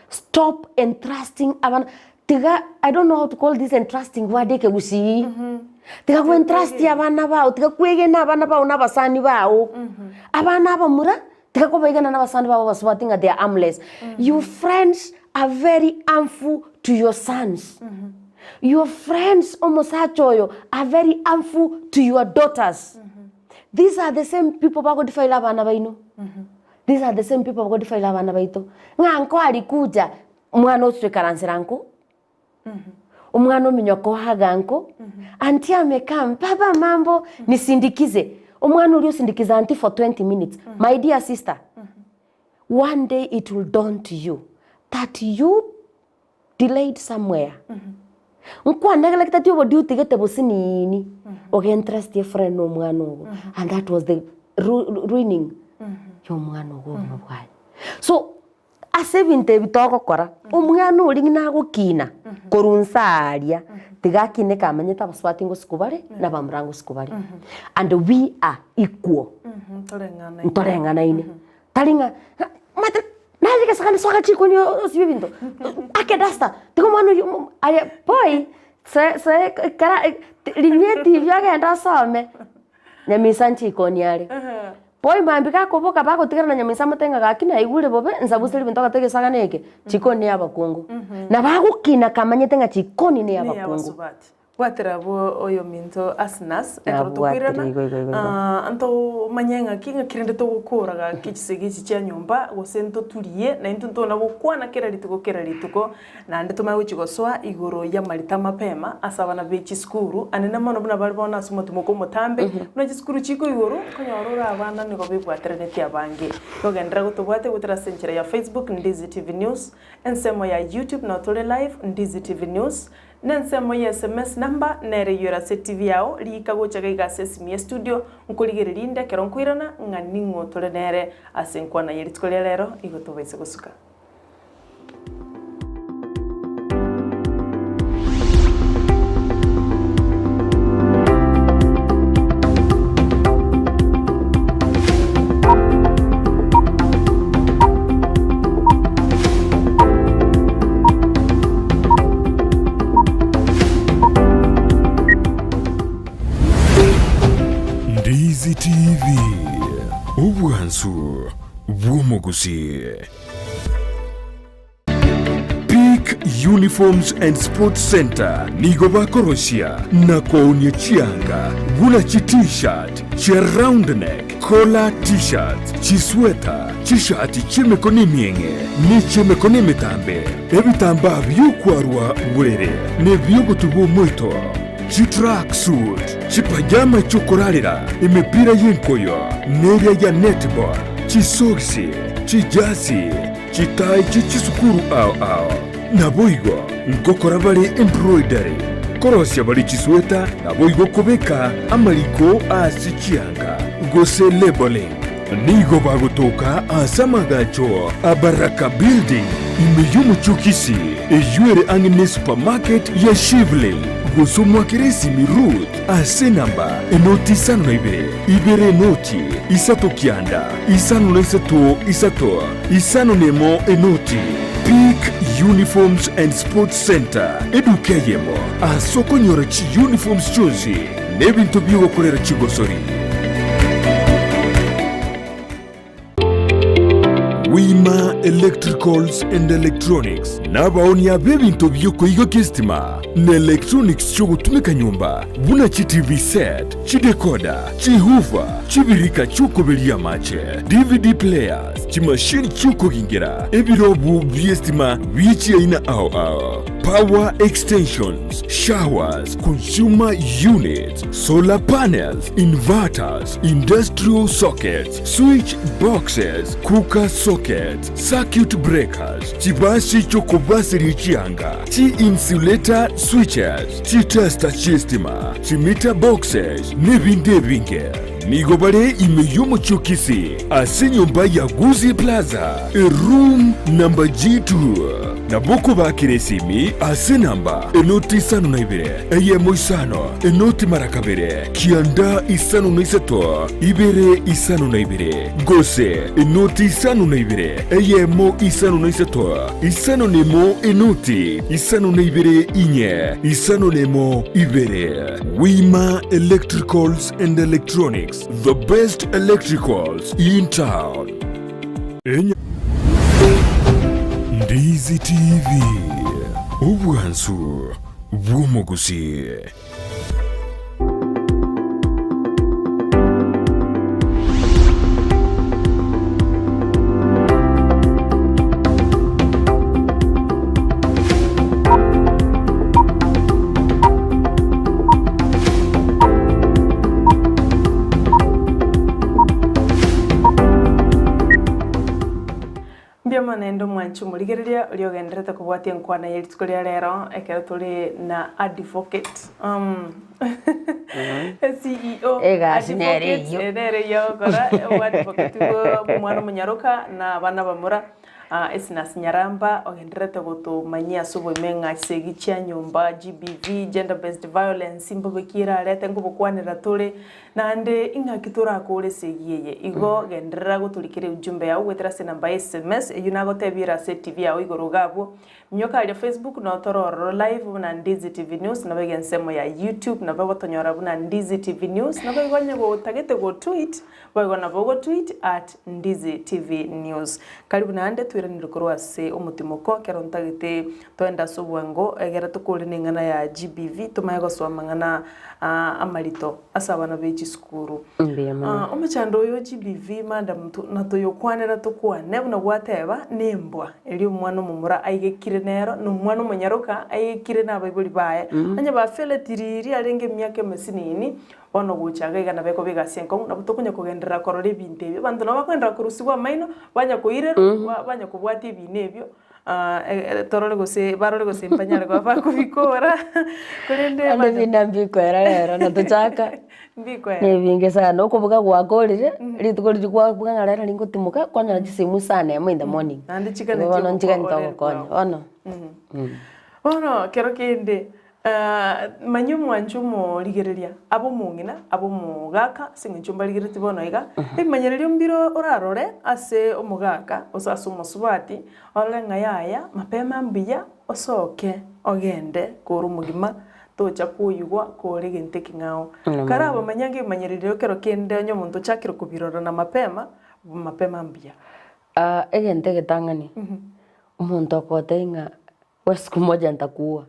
[SPEAKER 2] Stop entrusting abana tiga I don't know how to call this entrusting word ekegusii. Tiga gwentrust abana bao, tiga kwegena abana bao na abasani bao. Abana abamura tiga kobaegena na abasani babo abasubati ng'a they are harmless. Your friends are very harmful to your sons. Your friends omosacha oyo are very harmful to your daughters. These are the same people bagodefile abana baino. These are the same people bagodefile abana baito. Ng'a nko alikuja omwana oche toikaransera nko, omwana ominyoka ohaga nko, auntie amekam, baba mambo, nisindikize. Omwana oria osindikiza auntie for 20 minutes. My dear sister, one day it will dawn to you that you delayed somewhere. Nkwanegela tati obodia otigete bosinini, ogentrustie friend na omwana ogo, and that was the ruining ya omwana ogo obogima bwaye. So, ase ebinto ebi togokora, omwana oria ng'ina agokina korwa nse aaria, tiga akine kamanyete abasubati ngosukwa bare, na abamura ngosukwa bare. And we are equal.
[SPEAKER 1] Ntoreng'anaine.
[SPEAKER 2] Ntoreng'anaine. Tari ng'a ng'a omanyete naye egesagane soa chikoni osibie ebinto, ake duster, tiga omwana oyio aye boy se se ekera rinywa etibi ogende osome, nyamisa nchikoni are. Boy mambia gakoboka bagotigana na nyamisa amotebi ng'a gaki naigure bobe, nsabusire ebinto ogoteba egesagane eke, chikoni ne ya abakungu. Nabo agokina kamanyete ng'a chikoni ne ya
[SPEAKER 1] Ne ya
[SPEAKER 2] abakungu.
[SPEAKER 1] abasubati. Bwatera abwo oyominto Asnas, ekero
[SPEAKER 2] Nabwatire
[SPEAKER 1] tokoirana,
[SPEAKER 2] igo igo igo igo.
[SPEAKER 1] ah, ntomanye ng'aki ng'aki rende togokora gaki chisegi echi chia nyomba, gose ntoturie, na intwe ntona gokwana kera rituko kera rituko, naende tomanye gochia gosoa igoro y'amarita mapema ase abana be chisukuru, anene mono buna bare bono ase omotimoko omotambe, buna chisukuru chiko igoro, okonyora ore abana nigo bebwateranetie abange. Togenderera gotobwatia goetera ase enchera ya Facebook, Ndizi TV News, ensemo ya YouTube nabo tore live, Ndizi TV News, Nensemo ye sms number nere eyio ase TV yao, riika gocha gaiga ase esimi ye studio, nkorigereria inde ekero nkoirana ng'a ning'o tore nere ase enkwana ye rituko ria rero igo tobaise gosuka.
[SPEAKER 3] Obwansu bw'omogusii. Peak Uniforms and Sports Centre nigo bakorosia na koonia chianga buna chi T-shirt, chia round neck, collar T-shirts, chisweta, chishati chi'emekono emieng'e ne chi'emekono emetambe, ebitambaa bi'okwarwa borere na ebi'ogotuba omoito, chitrack suit, chipajama chi'okorarera, emepira y'enkoyo neria ya netball, chisogisi, chijasi, Chitai chie chisukuru ao ao. Naboigo ngokora bare embroidery, korosia bare chisweta, naboigo kobeka amariko ase chianga, gose labelling. Nigo bagotoka ase amagacho a Baraka Building, ime y'omochie o Kisii, eyio ere ang'e ne supermarket ya Shivling, gose omwakere esimi Ruth ase enamba enoti isano na ibere, ibere enoti, isato kianda, isano na isato isato. Isano nemo enoti, Peak Uniforms and Sports Centre, eduka eyemo ase okonyora chiuniforms chionsi na ebinto bi'ogokorera chigosori. Wima Electricals and Electronics nabaonia b'ebinto bi'okoigokia esitima na electronics chi'ogotumeka nyomba buna chi TV set, chidecoder, Chihoofer, chibirika chi'okoberia amache, DVD players, chimashini chi'okogingera, ebirobu bi'estima bie chiaina ao ao, power extensions, showers, consumer units, solar panels, inverters, industrial sockets, switch boxes, cooker sockets, circuit breakers, chibasi chi'okobaseria chianga, chi-insulator switches, chitester chi'estima, chimeter boxes, nebinde ebinge. Nigo bare ime y'omochie o Kisii, ase enyomba ya Gusii Plaza, eroom number G2. Nabo okobakera esimi ase enamba enoti isano na ibere, eyemo isano, enoti mara kabere, kianda isano na isato, ibere isano na ibere, gose enoti isano na ibere, eyemo isano na isato, isano nemo enoti isano na ibere inye, isano nemo ibere. Wima Electricals and Electronics, the best electricals in town. Enya Ndizi TV, obwansu bw'omogusii.
[SPEAKER 1] Mbuya mono naende omwanchi omorigereria oria ogendererete kobwatia enkwana ye rituko ria rero ekero tore na advocate um, CEO
[SPEAKER 2] Egasi nere
[SPEAKER 1] advocate,
[SPEAKER 2] eyio.
[SPEAKER 1] eh, nere eyio agokora obwadvocate bwa omwana omonyaroka na abana bamura Ah, Esnasi Nyaramba ogendererete gotomanyia ase oboime ng'a chisegi chia nyomba, GBV, Gender Based Violence, mbobe ki erarete nkobokwanera tore, naende ing'aki torakore esegi eye. Igo genderera gotorikera ujumbe yao goetera ase enamba ya sms eyio nagotebia ere ase etibi yao igoro iga abwo. Minyoka aria Facebook noo tore ororo live buna Ndizi TV News nabo iga ensemo ya YouTube nabo ogotonyora buna Ndizi TV News nabo igo onye gotagete gotweet boigo nabo ogotweet at Ndizi TV News. Karibu naende toiranere korwa ase omotimoko ekero ntagete toende ase obwango egere tokore neng'ana ya GBV tomanye gosoa amang'ana amarito ase abana be chisukuru.
[SPEAKER 2] Mbuya mono.
[SPEAKER 1] Omochando oyo o GBV madam natoyokwanera tokwane buna gwateba nembwa eria omwana omomura aigekire nero na omwana omonyaroka aigekire na abaibori baye onye bafeleti riria arenge emiaka emesinini Bono gocha iga iga nabekwa b'egasi enkong'u, nabo tokonya kogenderera korora ebinto ebio. Abanto nabo bakogenderera korusigwa amaino, banya koirerwa, ba- banya kobwatia ebina ebio, torore gose barore gose mbanyare koba bakobikora, korende
[SPEAKER 2] Naende
[SPEAKER 1] abanto
[SPEAKER 2] ebina mbikoera rero natochaka,
[SPEAKER 1] mbikoera.
[SPEAKER 2] nebinge sana, okobuga gwakorire, rituko riria kwabuga ng'a rero ningotimoka, kwanyora chisemi sana emo in the morning.
[SPEAKER 1] Naende chigane
[SPEAKER 2] Igo bono nchigani
[SPEAKER 1] chiogokorerwa
[SPEAKER 2] togokonya,
[SPEAKER 1] abwo.
[SPEAKER 2] bono.
[SPEAKER 1] Bono kero kende Manya omwancho omorigereria, abe omong'ina, abe omogaka, ase eng'encho mbarigeretie bono iga, ebimanyererio mbire orarore ase omogaka gose ase omosubati, orore ng'a yaya mapema mbuya osoke ogende kore omogima tocha koyigwa kore egento ekeng'ao. Karabamanya ng'a ebimanyererio ekero kende onye omonto ochakire kobirora na mapema. mapema mbuya.
[SPEAKER 2] Egento egetang'ani, omonto okotebia ng'a we siku moja ntakuua,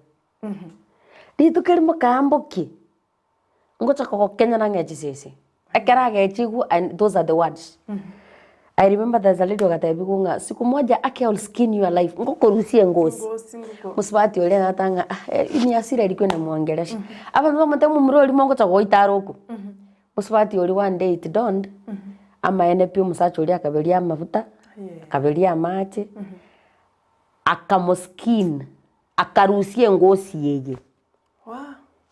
[SPEAKER 2] rituko erimo kaambokie, ngocha kogokenyera ng'a chisese, ekero agechigwa and those are the words. I remember there's a lady ogatebiwa ng'a siku moja ake I will skin you alive, ngokorusia engosi.
[SPEAKER 1] Ngosi ngoko.
[SPEAKER 2] Mosubati oria agateba ng'a ah eh ni hasira ilikuwa inamwongelesha. Abanto bamotebia momura oria mogocha goita are okwo. Mosubati oria one day it dawned, amaene pi omosacha oria akaberia amafuta, akaberia amache, akamoskin, akarusia engosi eye.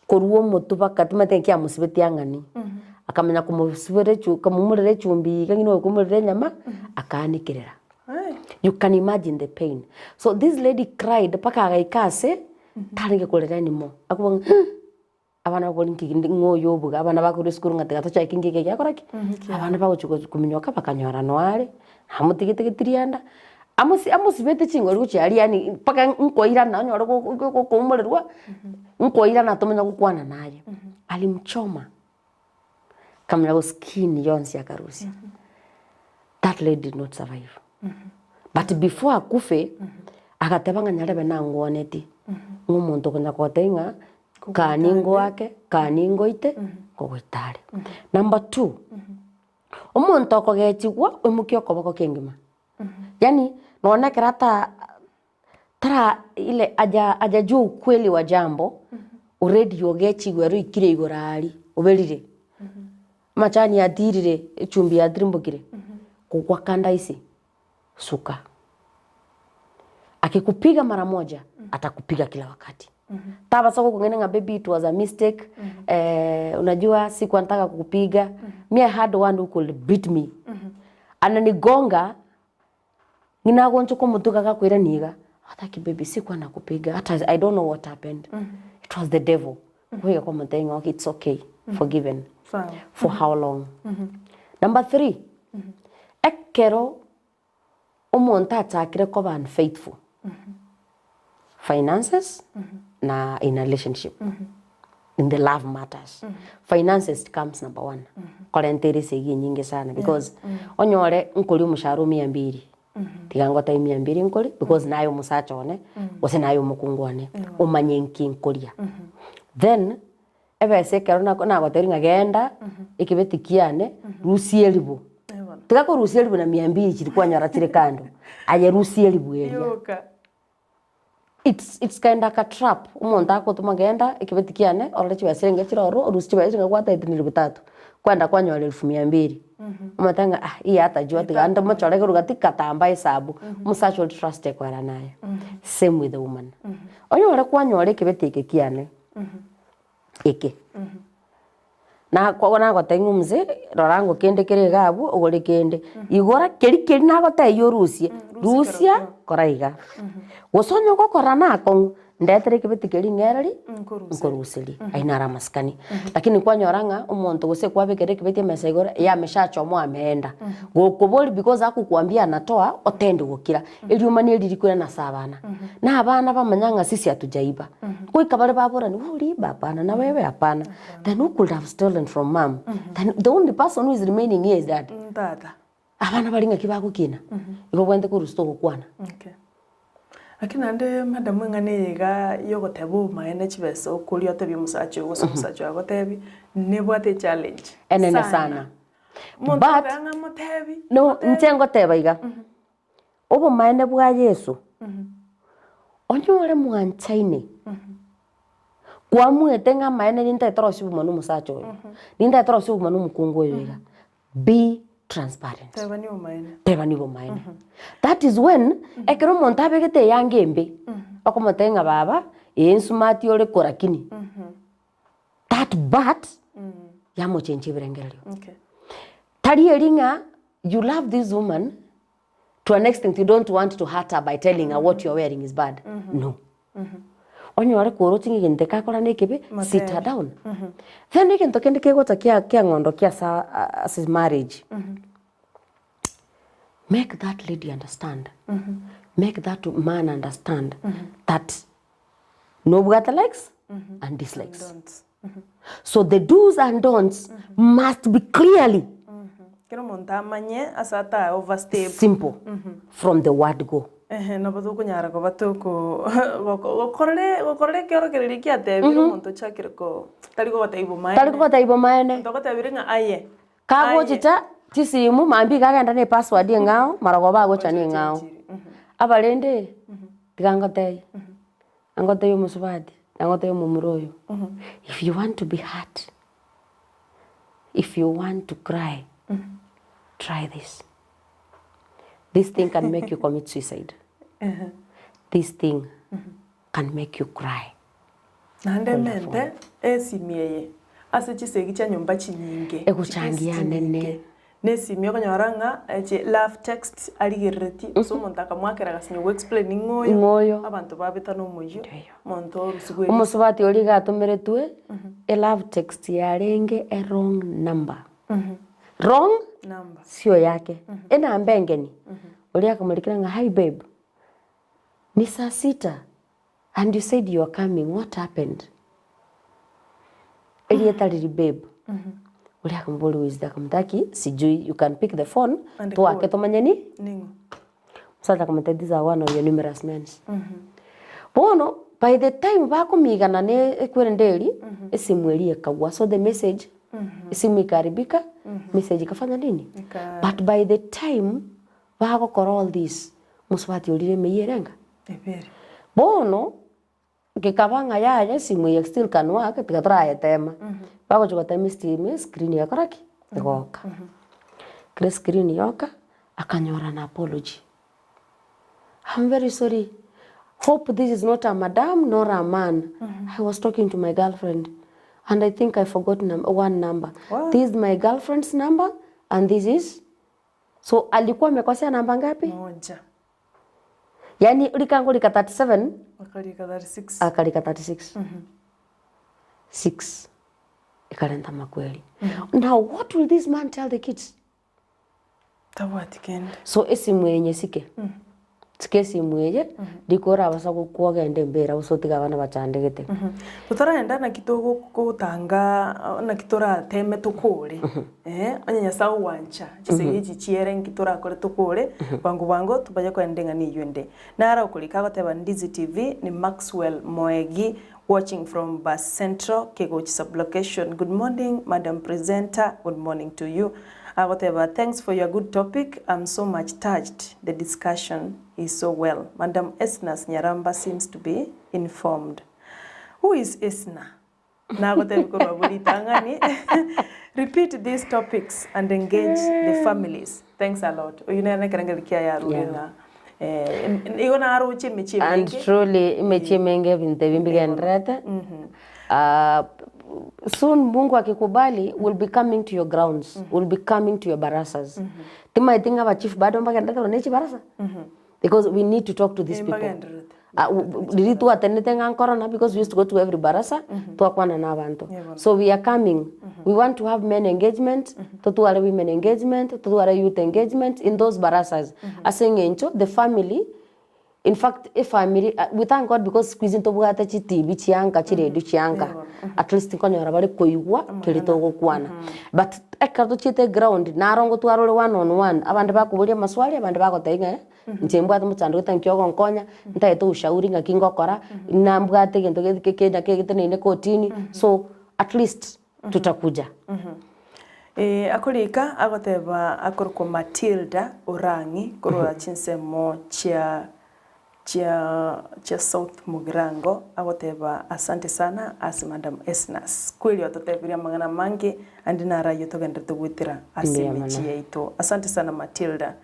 [SPEAKER 2] Korwa omotwe mpaka timanyeti naki amosibetie ang'ani, akamanya komosibera echu akamomurera echumbi iga ng'ina okomurera enyama, akaanekerera. You can imagine the pain. So this lady cried mpaka agaika ase, tarenge korera anymore, akobua ng'a huh, abana bakore nki kende ng'a oyo obuga, abana bakorwa esukuru ng'a tiga tochake nki eke giakora ki? Abana bagochi gochi kominyoka bakanyora noare, amotigete getirianda, amosi amosibete chingori gochia aria yaani mpaka nkoirana onyore go go gokoumorerwa, nkoirana tomanya gokwana naye. Alimchoma, akamanya go skin yonsi akarusia. That lady did not survive. But before akufe, agateba ng'a nyarebe nangwaneti, ng'a omonto okonya gotebia ng'a kaa ningoake, kaa ningoite, nkogoita are. Number two. Omonto okogechigwa oimokie okoboko kengima, yaani nonya ekero ata tara ile haja hajajua ukweli wa jambo, already ogechigwe ere oikire igoro aria, oberire, amachani atirire, echumbi yatirimbokire, kogwa kanda ase, suka. Akikupiga mara moja, atakupiga kila wakati. Tabasa gokong'aina ng'a baby it was a mistake, unajua sikuwa nataka kukupiga, me I had one who could beat me. Ananigonga, ng'ina agonchoka omotwe iga agakoirania iga, ataki baby sikuwa nakupiga hata I don't know what happened, it was the devil. Goika komotebia ng'a okay it's okay, forgiven.
[SPEAKER 1] Sawa.
[SPEAKER 2] For how long? Number three, ekero omonto achakire koba unfaithful, finances na in a relationship, in the love matters, finances comes number one, korenta ere esegi enyinge sana because onyore nkoria omoshahara o mia mbiri, tiga ngotebie mia mbiri nkoria because naye omosacha one, gose naye omokungu one, omanye nki nkoria. Then, Ebesa ekero nako nagotebirie ng'a genda ekebeti kiane rusia eribu, tiga korusia eribu na mia mbiri chiria kwanyora chire kando, aye rusia eribu eria.
[SPEAKER 1] Yoka.
[SPEAKER 2] It's it's kind aka trap, omonto agotoma genda ekebeti kiane orore chibesa enge chire ororo orusie chibesa ng'a gwataete na elfu tatu, kwenda kwanyora elfu mia mbiri, omanyete ng'a ah eye atajua tiga ande mochore korwa gati katamba esabu, omosacha oria trust ekoera naye. Same with the woman. Onyore kwanyora ekebeti eke kiane. Eke. Nakoba nagotebia ng'a omosee, rora ango kende kere iga abwo, ogore kende. Igora keria keria nagotebia orusie, rusia kora iga. Gose onye ogokora na akong'u, ndetere ekebeti keria ng'ereri, nkoruserie. Ayio naro amasikani. Lakini kwanyora ng'a omonto gose kwabekera ekebeti emesa igoro, eye ameshachomoa ameenda. Gokoboria because agokwambia anatoa, otende gokira. Erioma neri rikorana ase abana, na abana bamanya ng'a sisi hatujaiba. Goika bare baborani, wewe uliiba? Hapana, na wewe? Hapana. Then who could have stolen from mum? Then the only person who is remaining here is dad.
[SPEAKER 1] Tata.
[SPEAKER 2] Abana baria ng'aki bagokina? Igo obwenerete korusia togokwana.
[SPEAKER 1] Okay. Lakini naende madam eng'ana eye iga yogoteba obomaene chibesa okoria otebie omosacha oyo gose omosacha oyo agotebie, nebwate echallenge
[SPEAKER 2] Enene sana.
[SPEAKER 1] Omonto
[SPEAKER 2] But,
[SPEAKER 1] agoteba ng'a motebi,
[SPEAKER 2] no,
[SPEAKER 1] motebi.
[SPEAKER 2] inche ngoteba iga, Obomaene bwa Yeso, onyore mwanchaine, kwamuete ng'a amaene nintagete torosie obogima na omosacha oyo, nintagete torosie obogima na omokungu oyo iga, be transparent.
[SPEAKER 1] Tebani obomaene.
[SPEAKER 2] Tebani obomaene. That is when, ekero omonto abegete eyanga embe, okomotebia ng'a baba, ee nsumati ore korakini, that but, yamochenchia ebirengererio.
[SPEAKER 1] Okay.
[SPEAKER 2] Tari eri ng'a you love this woman, To an extent you don't want to hurt her by telling her what you're wearing is bad. No. Onyore koroche ng'a egento eke akora nekebe, sit her down. Then egento kende kegocha kia kiang'ondo kia asa ase marriage, make that lady understand, make that man understand that nobwate likes and dislikes.
[SPEAKER 1] Don'ts.
[SPEAKER 2] So the do's and don'ts must be clearly.
[SPEAKER 1] Kera omonto amanye ase ata overstep.
[SPEAKER 2] Simple, from the word go.
[SPEAKER 1] Ehe, nabo tokonyara koba toko goko gokorere gokorera ekeorokererio kiatebire omonto ochakire ko tari gogotebia bomaene.
[SPEAKER 2] Tari gogotebia bomaene.
[SPEAKER 1] Omonto ogotebire ng'a aye, aye.
[SPEAKER 2] Kagochicha chisimu mambia iga agenda na epassword eng'ao, marogoba agocha na eng'ao. Abarende, tiga ngotebie, angotebie omosubati, angotebie omomura oyo, if you want to be hurt, if you want to cry, try this. This thing can make you commit suicide. This thing can make you cry.
[SPEAKER 1] Naende emente esimi eye ase chisegi chia nyomba chinyinge,
[SPEAKER 2] Egochangia
[SPEAKER 1] chikesi
[SPEAKER 2] nene.
[SPEAKER 1] chinyinge, na esimi okonyora ng'a eche love text arigereretie gose omonto akamoakera agasinywa go explain ng'a oyo,
[SPEAKER 2] Ng'a oyo.
[SPEAKER 1] abanto babeta na omoyio,
[SPEAKER 2] Ndio.
[SPEAKER 1] omonto orusigwe eriso.
[SPEAKER 2] Omosubati oria iga atomeretwe, elove text yarenge e wrong number. Wrong
[SPEAKER 1] Number.
[SPEAKER 2] sio yake, enamba engeni. Oria akamorikera ng'a hi babe, ni saa sita and you said you are coming, what happened? Erieta riri babe. Oria akamoboria who is there, akamotebia aki sijui, you can pick the phone
[SPEAKER 1] And
[SPEAKER 2] twake
[SPEAKER 1] call.
[SPEAKER 2] tomanye ni
[SPEAKER 1] Ning'o?
[SPEAKER 2] Omosacha akamotebia these are one of your numerous mens. Bono by the time bakomigana ne ekwerende eria, esimu eria ekagwa so the message esimu ikaharibika, message ikafanya nini?
[SPEAKER 1] Ika-
[SPEAKER 2] But by the time bagokora all this, mosubati orire emeyio ere enga?
[SPEAKER 1] Ebere.
[SPEAKER 2] Bono, gekaba ng'a yaya esimu eye still can work, tiga torayetema. Bagochia gotema estima escreen egakora ki? Egoka. Ekero escreen yoka, akanyora an apology. I'm very sorry, hope this is not a madam nor a man, I was talking to my girlfriend and I think I forgot num one number.
[SPEAKER 1] What?
[SPEAKER 2] This is my girlfriend's number and this is so alikuwa amekosea namba ngapi?
[SPEAKER 1] Moja.
[SPEAKER 2] Yaani rikango rika 37
[SPEAKER 1] Akarika 36.
[SPEAKER 2] akarika 36. 6 ekarenta makweri. Now what will this man tell the kids?
[SPEAKER 1] Tabwati kende.
[SPEAKER 2] So esimu eye nyesike, sika esimu eye, riko orabasa gokwa ogende embera gose otige abana bachandegete.
[SPEAKER 1] Totaragenda naki togotanga naki torateme tokore eh, onye Nyasaye ogwancha chisegi echi chiere nki torakore tokore, bwango bwango tobanye kogenda eng'ana eywo ende. Naro okorika agoteba Ndizi TV ni Maxwell Moegi watching from Bas Central Kegochi sublocation good morning madam presenter good morning to you agoteba thanks for your good topic am so much touched the discussion is so well madam Esnas Nyaramba seems to be informed who is Esna Nagotebi korwa abwo ritang'ani repeat these topics and engage the families thanks a lot oyio nere nekerengererio kiaye arure
[SPEAKER 2] Yeah.
[SPEAKER 1] ng'a eh, igo naroche emechie
[SPEAKER 2] And
[SPEAKER 1] emenge
[SPEAKER 2] truly emechie emenge ebinto ebi mbigendererete Ah, soon Mungu akikubali will be coming to your grounds will be coming to your barasas timaeti ng'a abachief bado mbagenderete korwa ne chibarasa because we need to talk to these people
[SPEAKER 1] Mbagendererete.
[SPEAKER 2] Ah, riria twatenete ng'a nkorona because we used to go to every barasa twakwana na abanto so we are coming we want to have men engagement totware women engagement totware youth engagement in those barasas ase eng'encho the family in fact efamiri we thank God because siku hizi ntobwate chi TV chianka chiredio chianka at least nkonyora bare koigwa keria togokwana but ekero tochiete ground naro ngotwara ore one on one abande bakoboria amaswali abande bagotebia ng'a Inche mbwate omochando gete nki ogonkonya, ntagete ushauri ng'aki ngokora, nambwate egento ge kenda kegeteneine kotini, so at least tutakuja.
[SPEAKER 1] Eh, akorika agoteba akorokwa Matilda Orang'i korwa chinsemo chia chia chia South Mugirango agoteba asante sana ase Madam Esnas. Kweri ototebirie amang'ana amange Ande naro ayio togenderete goetera ase
[SPEAKER 2] Mbuya mono.
[SPEAKER 1] emechie yaito. Asante sana Matilda.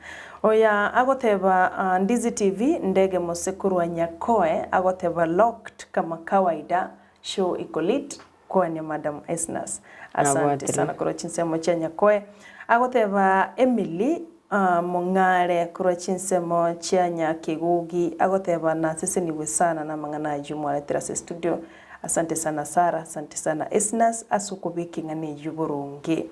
[SPEAKER 1] Oya agoteba Ndizi TV ndege mose korwa Nyakoe agoteba locked kama kawaida show iko lit kwania madam Esnas. Asante
[SPEAKER 2] Nabwatire.
[SPEAKER 1] sana korwa chinsemo chia Nyakoe. Agoteba Emily Mong'are korwa chinsemo chia Nyakegogi agoteba nasesenigwe sana namang'ana ayio mwaretire ase studio. Asante sana Sarah, asante sana Esnas ase okobeka eng'ana eyio boronge.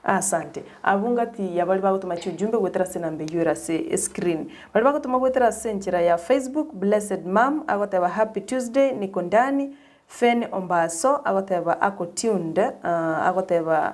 [SPEAKER 1] Asante. Abwo ngati ya baria bagotoma chiujumbe goetera ase enamba eyio ere ase escreen. Baria bagotoma goetera ase enchera ya Facebook, Blessed Mum agoteba happy Tuesday niko ndani, Fen Ombaso agoteba ako tuned, agoteba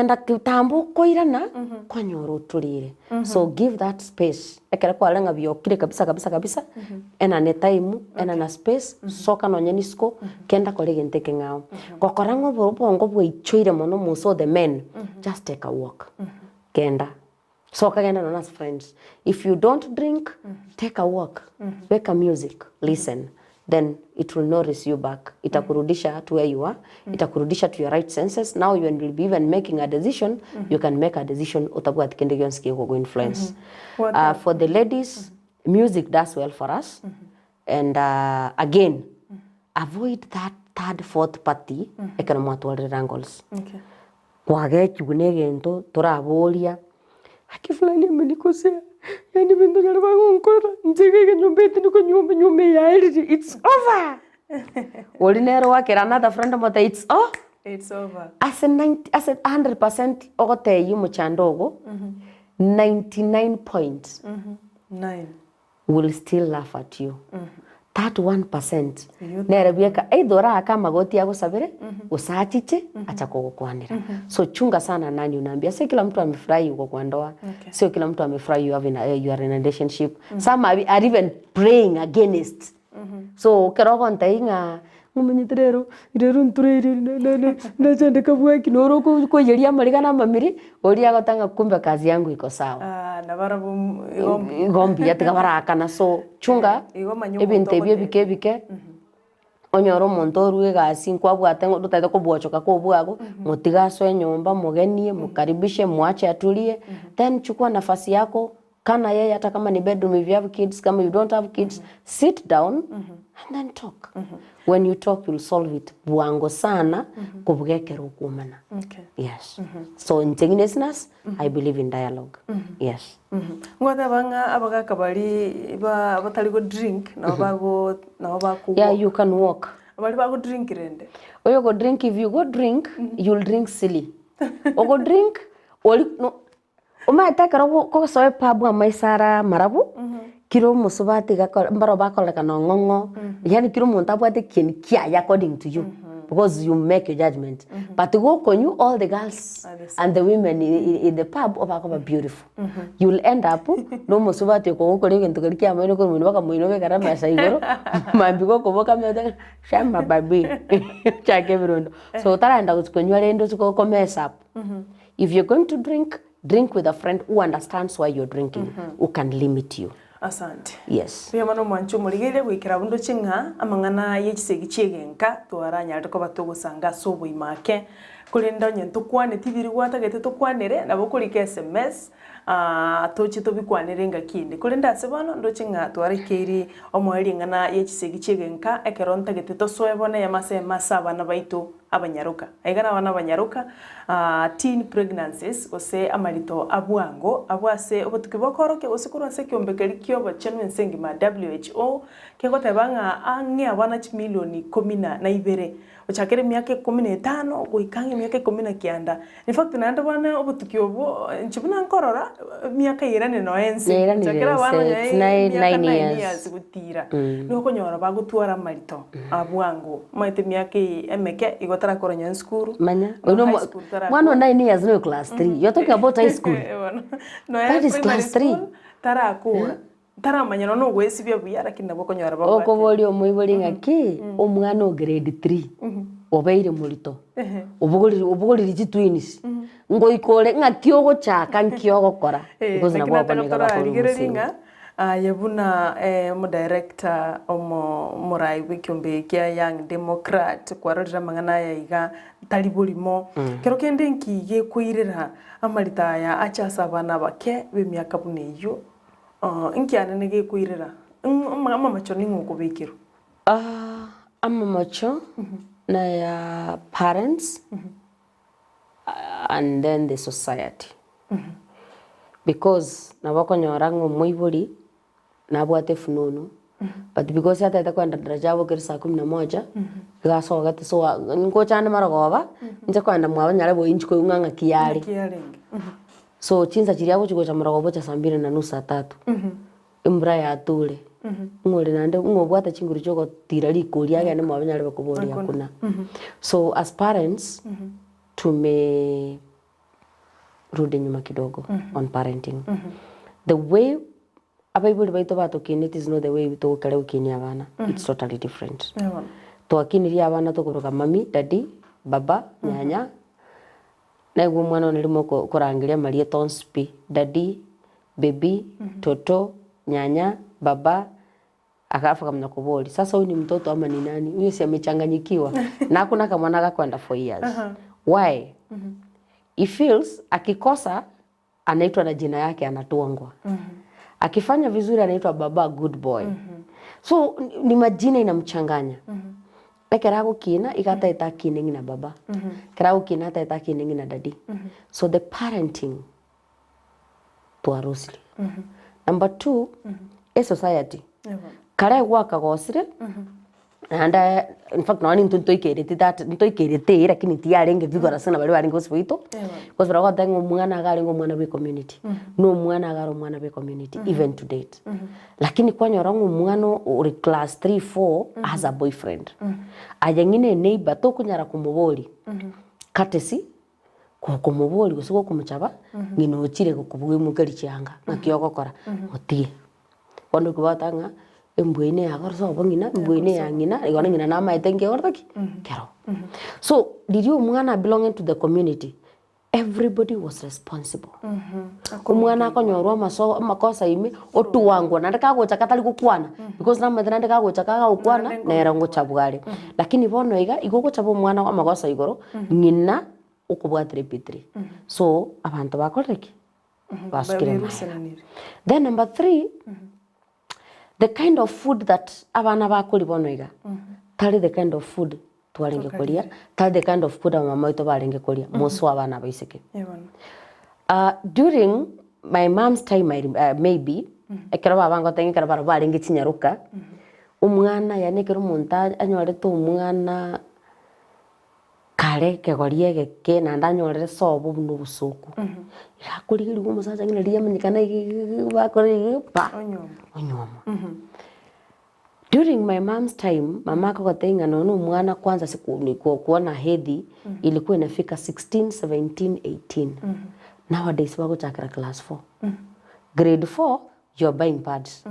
[SPEAKER 2] Okogenda kitambo okoirana, kwanyora oturire. So give that space, ekero kwarora ng'a biokire kabisa kabisa kabisa, enana etime, enana space, soka nonye nisiko, kenda kora egento ekeng'ao. Gokora ng'a obo obongo bwaichoire mono most of the men, just take a walk, genda, soka genda nonye ase friends. If you don't drink, take a walk, beka music, listen, then it will nourish you back, itakurudisha to where you are, itakurudisha to your right senses, now you will be even making a decision, you can make a decision otabwati kende gionsi kegogo influence.
[SPEAKER 1] What
[SPEAKER 2] For the ladies, music does well for us, and again, avoid that third, fourth party ekero mwatwarire wrangles.
[SPEAKER 1] Okay.
[SPEAKER 2] Kwagechigwa na egento toraboria, Gaki fulani amenikosea, yaani ebinto biria bagonkorera, inche iga iga nyomba eye tindi konyuoma, enyuoma eye yaerire, it's over. Oria nere oakera another friend omotebi it's o-
[SPEAKER 1] It's over.
[SPEAKER 2] Ase ninety ase hundred percent ogotebia omochando ogo, 99 point
[SPEAKER 1] Nine.
[SPEAKER 2] will still laugh at you. That 1% nere bweka either oraake amagoti agosabere gose achiche acha kogokwanera. So chunga sana nani unaambia. Sio kila mtu amefurahi uko kwa ndoa.
[SPEAKER 1] Okay.
[SPEAKER 2] Sio kila mtu amefurahi you have in a, you are in a relationship. Some are, are even praying against. So ekero ogontebia ng'a ng'omanyete rero, rero ntureire nachandeka bwaki noro okoiyeria amariga na amamiri, oria agoteba ng'a kumbe kazi yangu iko sawa.
[SPEAKER 1] Ah, nabarabwo igo mbuya.
[SPEAKER 2] Igo mbuya tiga barakana so chunga
[SPEAKER 1] Igo manya omonto
[SPEAKER 2] ebinto ebio
[SPEAKER 1] ogotebia.
[SPEAKER 2] ebike ebike, onyore omonto orwe egasi nkwabwate ng'a otagete kobwochoka kwa obwago, motige asoe nyomba mogenie, mokaribishe, mwache atulie, then chukua nafasi yako Kaa na yeye hata kama ni bedroom if you have kids kama you don't have kids sit down and then talk when you talk you'll solve it bwango sana kobuga ekero okwomana
[SPEAKER 1] Okay.
[SPEAKER 2] yes so inche ng'ina esnasi i believe in dialogue yes
[SPEAKER 1] Ngoteba ng'a abagaka baria ba batari go drink nabo bago nabo bako
[SPEAKER 2] yeah you can walk
[SPEAKER 1] Baria bago drink rende.
[SPEAKER 2] Oyo go drink if you go drink you'll drink silly ogo drink ori no Omanyete ekero kogosoa epub amaiso are amarabu, kera omosubati iga akore mbaro bakorekana ong'ong'o, yaani kera omonto abwate ekieni kiaye according to you, because you make your judgement. But gokonywa all the girls
[SPEAKER 1] Are the same.
[SPEAKER 2] and the women in the pub obakoba beautiful. You'll end up na omosubati okogokora egento keria kiamaino korwa moino mpaka moino obekere emesa igoro, mambia gokoboka omanyete ng'a shama babi, ochake ebirondo. So otaragenda gochia konywa rende ochie ko mess up. If you're going to drink, drink with a friend who understands why you're drinking, who can limit you.
[SPEAKER 1] Asante.
[SPEAKER 2] Yes.
[SPEAKER 1] Mbuya mono omwanche omorigereria goikera abwo ndoche ng'a amang'ana ye chisegi chi'egenka twaranyarete koba togosanga ase oboima ake, korende onye ntokwaneti biria gwatagete tokwanere nabo okorika sms toche tobikwanere engaki ende. Korende ase bono ndoche ng'a twaraikeiri omoe ring'ana ye chisegi chi'egenka ekero ntagete tosoe bono eyemo ase eyemo ase abana baito. Abanyaroka. Aiga nabana abanyaroka, teen pregnancies, gose amarito a bwango, abwo ase obotuki bokorokia gose korwa ase ekeombe keria ki'obochenu ense engima, WHO, kegoteba ng'a ang'e abana chimilioni ikomi na na ibere, gochakera emiaka ikomi na etano goika ang'e emiaka ikomi na kianda. In fact naende bono obotuki obwo, inche buna nkorora, emiaka yairane noe ense,
[SPEAKER 2] Yairanire
[SPEAKER 1] gochakera abana
[SPEAKER 2] ense,
[SPEAKER 1] onye
[SPEAKER 2] it's nine,
[SPEAKER 1] emiaka
[SPEAKER 2] nine
[SPEAKER 1] nine
[SPEAKER 2] years.
[SPEAKER 1] years gotira, nigo okonyora bagotwara amarito a bwango. Omanyete emiaka eye emeke igo. batarakora nonye esukuru,
[SPEAKER 2] Manya,
[SPEAKER 1] no
[SPEAKER 2] oyo
[SPEAKER 1] high
[SPEAKER 2] nomo-
[SPEAKER 1] school tarakora.
[SPEAKER 2] mwana o 9 years noyo class 3. You're talking about high school.
[SPEAKER 1] Eh, bono. Nonya
[SPEAKER 2] That is
[SPEAKER 1] primary
[SPEAKER 2] class 3.
[SPEAKER 1] school, tarakora. Taramanya nonya nogoesibia buya lakini nabo okonyora babwate.
[SPEAKER 2] Okoboria omoibori ng'aki, omwana o grade 3 obeire morito, obogoriri obogoriri chitwins, ngoika ore ng'aki ogochaka nki ogokora,
[SPEAKER 1] Eh,
[SPEAKER 2] because
[SPEAKER 1] naki
[SPEAKER 2] nabwo
[SPEAKER 1] nataka
[SPEAKER 2] abwo nigo bakore
[SPEAKER 1] torarigereria
[SPEAKER 2] omosingi.
[SPEAKER 1] ng'a aye buna omodirector omo omorai bw'ekiombe kia Young Democrat kwarorire amang'ana aya iga tari borimo. Kero kende nki gekoirera amarita aya ache ase abana abake b'emiaka buna eyio inki anene gekoirera amamacho ning'o okobekerwa?
[SPEAKER 2] Amamocho naya parents and then the society because nabo okonyora ng'a omoibori nabwate efununu but because atagete kogenda daraja abokire saa kumi na moja iga asogete so ngocha ande marogoba inche kogenda mwabo nyare boyia inche koigwa ng'a ng'aki yare.
[SPEAKER 1] Ng'aki yarenge.
[SPEAKER 2] So chinsa chiria agochi gocha marogoba ocha saa mbiri na nusu saa tatu. Embura yature, ng'a ore naende ng'a obwate chinguru chia ogotira rikori agende mwabe nyare bakoboria hakuna. So as parents, tume rudi nyuma kidogo on parenting. The way abaibori baito batokineti is not the way togokera gokinia abana, it's totally different. Twakinirie abana tokoroka mummy, daddy, baba, nyanya, Naigwa omwana one rimo okorangeria amarieta onsi pi, daddy, baby, toto, nyanya, baba, alafu akamanya koboria, sasa huyu ni mtoto ama ni nani? Huyu si amechanganyikiwa. Na hakuna kamwana gakwenda for years. Why? He feels akikosa anaitwa na jina yake anatwangwa. Akifanya vizuri anaitwa baba good boy. So ni majina inamchanganya. Ekero agokina iga ataete akine ng'ina baba. Ekero agokina ataete akine ng'ina daddy. So the parenting twarosire. Number two, esociety. Kare gwakagosire Naende in fact nonya intwe ntoikereti that ntoikerete eye lakini tiyarenge vigorous buna baria barenge gose baito, because baria bagoteba ng'a omwana iga arenge omwana bwe ecommunity, na omwana iga are omwana bwe ecommunity even to date. Lakini kwanyora ng'a omwana ore class three, four has a boyfriend, aye ng'ina eneighbour tokonyara komoboria courtesy gokomoboria gose gokomochaba ng'ina ochire gokobwimokeria chianga ng'aki ogokora, motige. Bono okobwata ng'a embwa eye neyagoro sobo ng'ina, embwa eye neya ng'ina, igo ng'ina namaete nkeorete ki? Kero. So riria omwana belonging to the community, everybody was responsible. Omwana akonyorwa amaso amakosa ime, otuangwa naende kagocha katari gokwana, because namaete naende kagocha kagagokwana, nere ngochabwa are. Lakini bono iga, igo ogochaba omwana amagoso igoro, ng'ina okobwatera epitiri. So abanto bakorire ki? Basukire maega. Then number three, the kind of food that abana bakoria bono iga, tari the kind of food twarenge koria, tari the kind of food abamama baito barenge koria, moswa abana abaiseke. During my mom's time I maybe, ekero baba ngoteba ekero barabwo barenge chinyaroka, omwana yaani ekero omonto anyorete omwana Kare ekegori egeke naende anyorere sobo buna obosoku, iga akorigerigwa omosacha ng'a riria amenyekana iga iga iga iga bakora iga iga pa, onyuoma. During my mom's time, mama akogotebia ng'a nonya omwana kwanza ase kuona hedhi ilikuwa inafika 16, 17, 18. Nowadays bagochakera class four. Grade four, you are buying pads.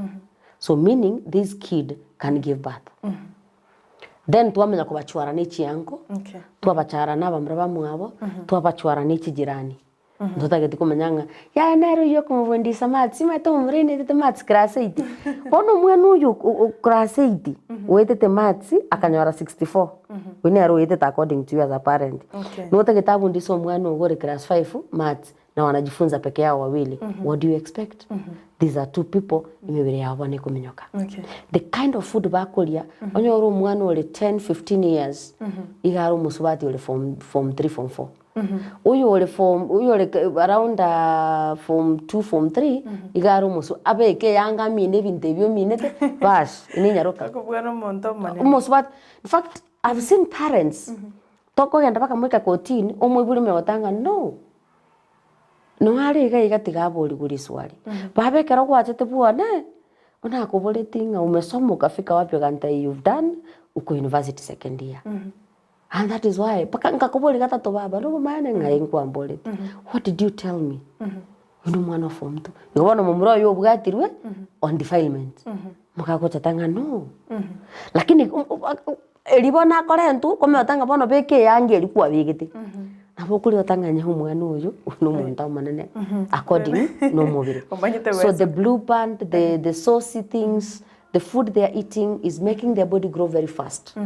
[SPEAKER 2] So meaning this kid can give birth. Then twamanya kobachwara ne chianko,
[SPEAKER 1] Okay.
[SPEAKER 2] twabachara na abamura bamwabo, twabachwara ne chijirani. Ntotageti komanya ng'a yaya nere oyio okomobundisa maths, omanyete omomura oyo naetete maths class eight. Bono omwana oyo o- o class eight, oetete maths akanyora 64, oyio nere oetete according to you as a parent.
[SPEAKER 1] Okay.
[SPEAKER 2] Notagete abundise omwana ogo ore class five maths, na wanajifunza peke yao wawili, what do you expect? These are two people emebere yabo bono ekominyoka.
[SPEAKER 1] Okay.
[SPEAKER 2] The kind of food bakoria, onyore omwana ore 10, 15 years, iga are omosubati ore form, form 3, form 4. Oyo ore form, oyo ore around form 2, form 3, iga are omosu, abeke eyanga amine ebinto ebio ominete, baas, ninyaroka.
[SPEAKER 1] Akobwana omonto omonene.
[SPEAKER 2] Omosubati, in fact, I've seen parents, tokogenda bakamoika kotini, omoibori omonye gotanga no, Noare iga iga tiga aborigwe riswali. Baba ekero gwachete bwane, onakoboretie ng'a umesoma ukafika wapi ogantebia you've done uko university second year. And that is why mpaka nkakoboria gatato baba nobomaene ng'ai nkwamborete what did you tell me? Oyo nomwana o form two. Igo bono momura oyo obwatirwe on defilement. Mokagochata ng'a no. Lakini erio bono akorentwa okomanyete ng'a bono beka eanga eria kwabegete. Nabo okoriota ng'a onye omwana oyo nomonto omonene according nomobere.
[SPEAKER 1] Omanyete
[SPEAKER 2] So the
[SPEAKER 1] gwesoka.
[SPEAKER 2] blue band, the the saucy things, the food they are eating is making their body grow very fast.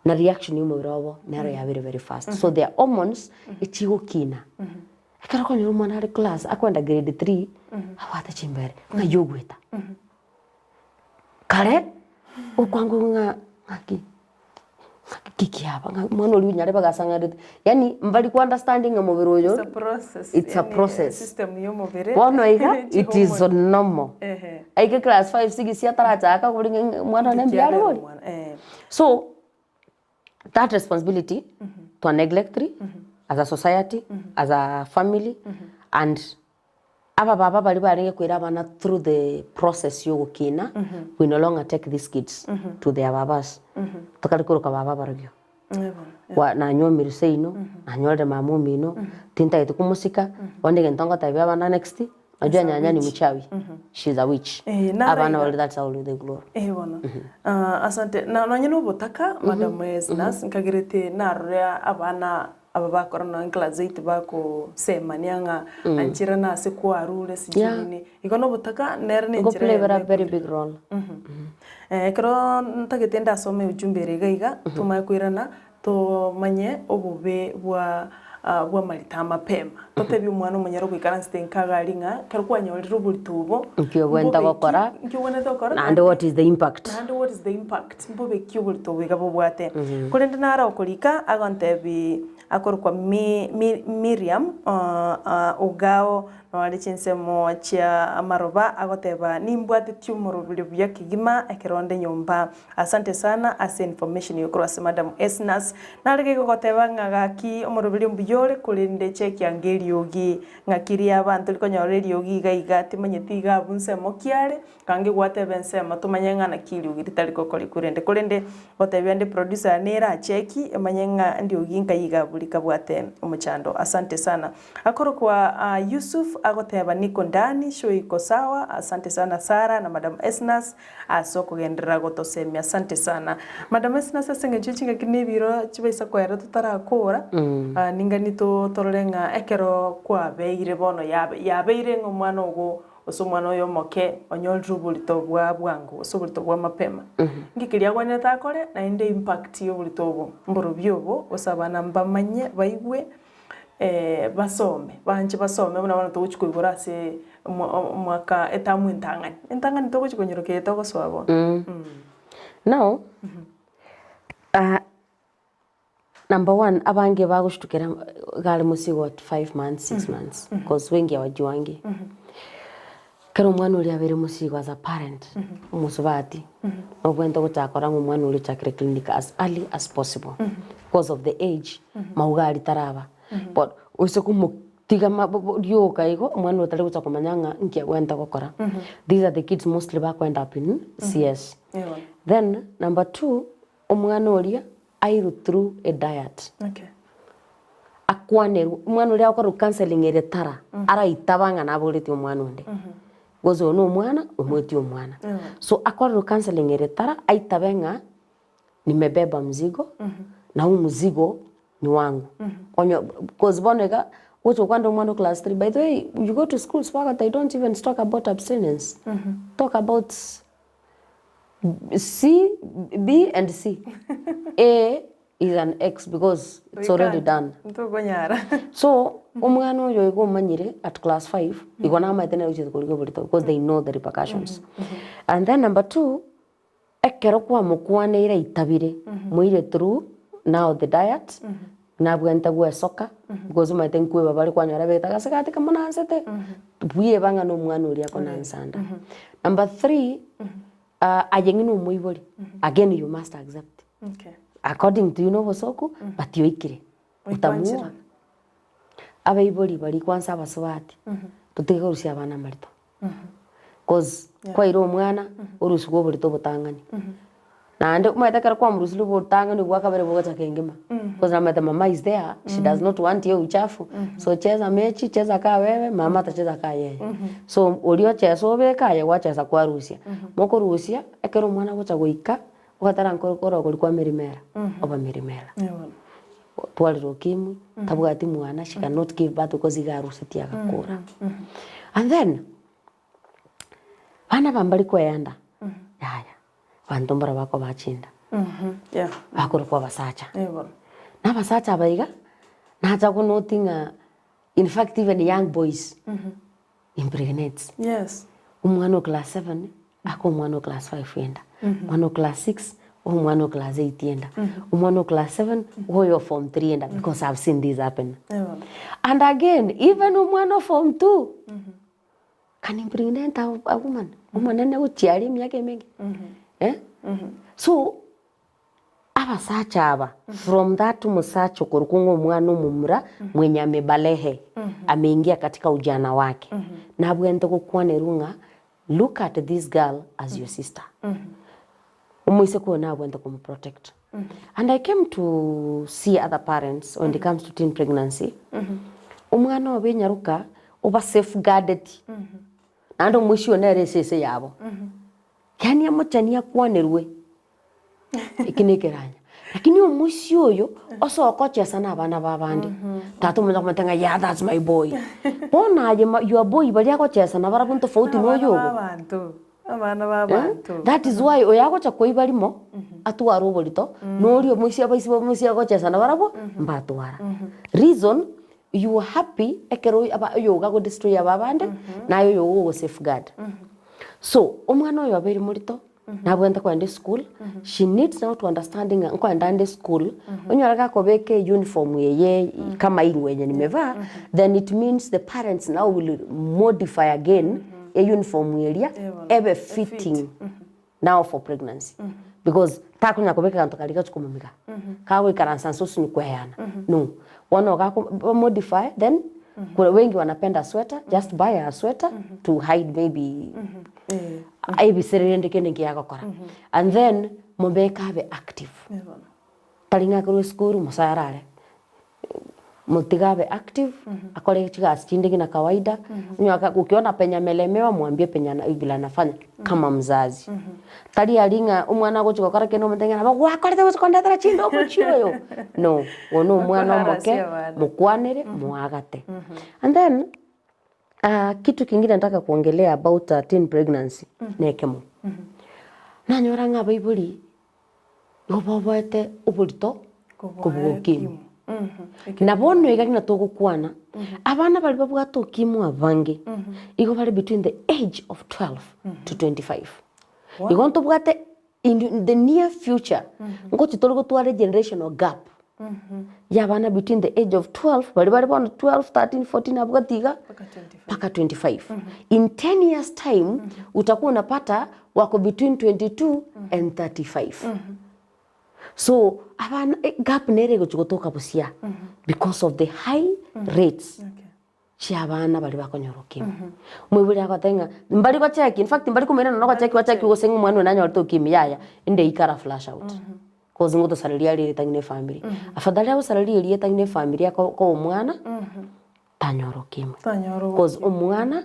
[SPEAKER 2] Na reaction ya omobere obo nero yabeire very fast. So their hormones echigokina. Ekero okonyora omwana are class akoenda grade 3 abwate chimbere ng'ai ogweta. Kare okwangwa ng'a ng'aki ng'aki ki kiaba ng'a omwana oria onyare bagasang'anete yaani mbari ko understanding ng'a mobere oyo
[SPEAKER 1] It's a process.
[SPEAKER 2] it's a
[SPEAKER 1] Yani,
[SPEAKER 2] process.
[SPEAKER 1] System ya omobere.
[SPEAKER 2] Bono iga it is
[SPEAKER 1] Chihormone.
[SPEAKER 2] normal.
[SPEAKER 1] Ehe.
[SPEAKER 2] Aike class 5 6 atarachaka kobori ng'a omwana one mbuya are
[SPEAKER 1] Kiabera
[SPEAKER 2] bori.
[SPEAKER 1] omwana, eh.
[SPEAKER 2] So that responsibility twa neglectri as a society, as a family and abababa baria barenge koira abana through the process ya ogokina, we no longer take these kids to their babas, tokare koroka baba barobio. Kwa nanyuomire seino, nanyorire mama omino, tintagete komosika, bono egento ngotebia abana next, Unajua nyanya ni mchawi, she's a witch.
[SPEAKER 1] Eh, nara
[SPEAKER 2] Abana
[SPEAKER 1] iga.
[SPEAKER 2] baria that's how they grow.
[SPEAKER 1] Eh bono. Ah, asante. Na nonye na obotaka, madam Esnas, nkagerete narore abana aba bakora nonya class 8 bakosemania ng'a anchera nase kwarure sijui
[SPEAKER 2] Yeah.
[SPEAKER 1] nini. Igo na obotaka nere na
[SPEAKER 2] Go
[SPEAKER 1] enchera
[SPEAKER 2] play
[SPEAKER 1] eyemo
[SPEAKER 2] a very
[SPEAKER 1] ekorire.
[SPEAKER 2] big role.
[SPEAKER 1] Ekero ntagete ndasome ujumbe ere iga iga, tomanye koirana Tomanye obobe bwa bw'amarita amapema. Totebie omwana omonyare ogoikaransete nkaga aria ng'a ekero kwanyorire oborito obo,
[SPEAKER 2] Nki obwenerete
[SPEAKER 1] mbobe ki,
[SPEAKER 2] gokora,
[SPEAKER 1] nki obwenerete gokora,
[SPEAKER 2] naende what is the impact.
[SPEAKER 1] naende what is the impact, mbobe ki oborito obo iga bobwate. Korende naro okorika agontebi akorokwa Mi- Mi- Miriam Ogao Nore chinsemo chia amaroba agoteba nimbwatetie omorobiri buya kegima ekero onde nyomba. Asante sana ase information eye korwa ase madam Esnas. Nare gaiga goteba ng'a gaki omoroberi mbuya ore korende check ange eriogi ng'aki ria abanto rikonyora eriogi iga iga timanyeti iga abwo nsemo ki are Kange gwateba ensemo tomanye ng'a naki eriogi ritari gokorigwa rende. Korende gotebia ande producer nere acheki emanye ng'a ndiogi nkai iga abwo rikabwate omochando. Asante sana. Akorokwa Yusuf agoteba niko ndani show iko sawa. Asante sana Sarah na madam Esnas ase okogenderera gotosemia. Asante sana. Madam Esnas ase eng'encho ye chingaki na ebiro chibaisa koera totarakora, ningani torore ng'a ekero kwabeire bono yabeire ng'a omwana ogo Gose omwana oye omoke onyorire oborito bwa bwango, gose oborito bwa mapema. Inki keria agwenerete akore, naende impact y'oborito obo mborobio obo, gose abana mbamanye, baigwe, basome, banche basome buna bono togochia koigora ase omwaka etamu entang'ani. Entang'ani togochia konyora keye togosoa bono.
[SPEAKER 2] Now, Number one, abange bagoshtukera iga are mosigo at 5 months, 6 months, cause wengi hawajuangi. Ekero omwana oria abeire mosigo as a parent, omosubati, nobwenerete gochaka korora ng'a omwana oria ochakire clinic as early as possible, because of the age, mauga aria taraba. But oise komotiga ma bo bo rioka igo, omwana oria tari gocha komanya ng'a nki abwenerete gokora. These are the kids mostly bako end up in CS. Then number two, Omwana oria airwe through a diet.
[SPEAKER 1] Okay.
[SPEAKER 2] Akwanerwe, omwana oria agokorerwa counselling ere tara, araitaba ng'a naboretie omwana onde. Gose oyo na omwana, omoetie omwana. So akorerwe counselling ere tara, aitabe ng'a nimebeba mzigo, na huu mzigo ni wangu. Onye cause bono iga, gocha gokwana omwana o class three, by the way you go to schools mpaka they don't even talk about abstinence, talk about C, B and C. A is an X because it's already done.
[SPEAKER 1] Ntokonyara.
[SPEAKER 2] So, omwana oyo igo omanyire at class 5, igo namaete nere ochiete korigia oborito because they know the repercussions. And then number two, ekero kwamokwaneire aitabire, moire through now the diet, nabwente gwesoka, because omanyete nkweba bare kwanyora abegete agasegati kamonansete, bweba ng'a na omwana oria akonansanda. Number three, aye ng'ina omoibori, again you must accept.
[SPEAKER 1] Okay.
[SPEAKER 2] According to you na obosoku, but oikire, otamuoa. Abaibori baria kwanza abasubati, totige korusia abana amarito, cause kwaire omwana, orusigwe oborito obotang'ani. Naende omanyete ekero kwamorusirie obotang'ani bwa kabere bogochaka engima, because namanyete mama is there, she does not want hiyo uchafu, so cheza mechi, cheza ka wewe, mama atacheza ka yeye. So oria ochesa obeka aye gwachesa kwarusia, mokorusia, ekero omwana agocha goika, ogatara nkoro korokori kwa mirimera, oba mirimera. Otwarire ukimwi, tabwati mwana, she cannot give birth because iga arusetie agakora. And then, Abana aba mbari kweyanda, yaya, abanto mbaro bakoba chinda, bakorokwa abasacha. Na abasacha aba iga, nacha konoti ng'a in fact even young boys impregnates. Omwana o class seven ake omwana o class five enda, omwana o class six omwana o class eight enda, omwana o class seven oyo o form three enda because I've seen this happen. And again even omwana o form two. Can impregnate a woman, omonene gochia aria emiaka emenge eh? So abasacha aba from that omosacha okorokwa ng'a omwana omomura mwenye amebalehe ameingia katika ujana wake nabwenerete gokwanerwa ng'a look at this girl as your sister. Omoiseke oyo nabwenerete komoprotect. And I came to see other parents when it comes to teen pregnancy, omwana obo enyaroka oba safeguarded naende omoisia oyo nere esese yabo, yaani amochani akwanerwe eki na ekeranya. Lakini omoisia oyo osoka ochesa na abana ba abande, tata omonto akomotebia ng'a yeah that's my boy. Bono aye your boy baria agochesa nabarabwo ntofauti na oyo obo.
[SPEAKER 1] Abana b'abanto.
[SPEAKER 2] That is why oyo agocha koiba rimo atware oborito, na oria omoisia abaisia omoisia agochesa nabarabwo mbatwara. Reason, you are happy ekero oyo aba oyoga ago destroy aba abande, naye oyogo ogo safeguard. So, omwana oyo abeire morito, nabwenerete kogenda eschool, she needs now to understand ng'a nkoenda ande eschool, onyore gakobeka euniform eye kama hii nguo yenye nimevaa, then it means the parents now will modify again. Euniform eria ebe fitting now for pregnancy because takonya kobeka egento karia gachia komomiga kagoikaransa nse osinye kweyana no bono iga ako modify then kore wengi wanapenda sweater just buy a sweater to hide maybe ebisere rende kende nki agokora and then mobeke abe active tari ng'a korwa esukuru mosae arare. Motige abe active, akore chigasi chinde ng'ina kawaida, onye aka ukiona penye amelemewa mwambie penye ana vile anafanya kama mzazi. Tari aria ng'a omwana agochi gokora kende omotebie ng'a nabo gwakorete gochi kondetera chinde omochie oyo, no, oyo na omwana omoke,
[SPEAKER 1] Okoharasia abana.
[SPEAKER 2] mokwanere, moagate. And then kitu kingine nataka kuongelea about teen pregnancy, na ekemo, nanyora ng'a abaibori. Nigo boboete oborito kobua ukimwi. Na bono iga buna togokwana, abana baria babwate ukimwi abange, igo bare between the age of 12 to 25. Igo ntobwate in the near future, ngochi tore gotwara egenerational gap ya abana between the age of 12, baria bare bono 12, 13, 14 abwo gati iga, mpaka 25. In 10 years time, utakuwa unapata wako between 22 and 35. So abana eh, gap nere egochi gotoka bosia because of the high rates chia abana baria bakonyora ukimwi. Omoibori agoteba ng'a mbari gocheki in fact mbari komoirana nogocheki gocheki gose ng'a omwana oyo nanyorete ukimwi yaya, ende ikara flash out. Cause ngotosareria are erieta ng'ina efamiri. Afadhali agosarerie erieta ng'ina efamiri ako koa omwana, tanyora ukimwi.
[SPEAKER 1] Tanyora
[SPEAKER 2] Cause omwana,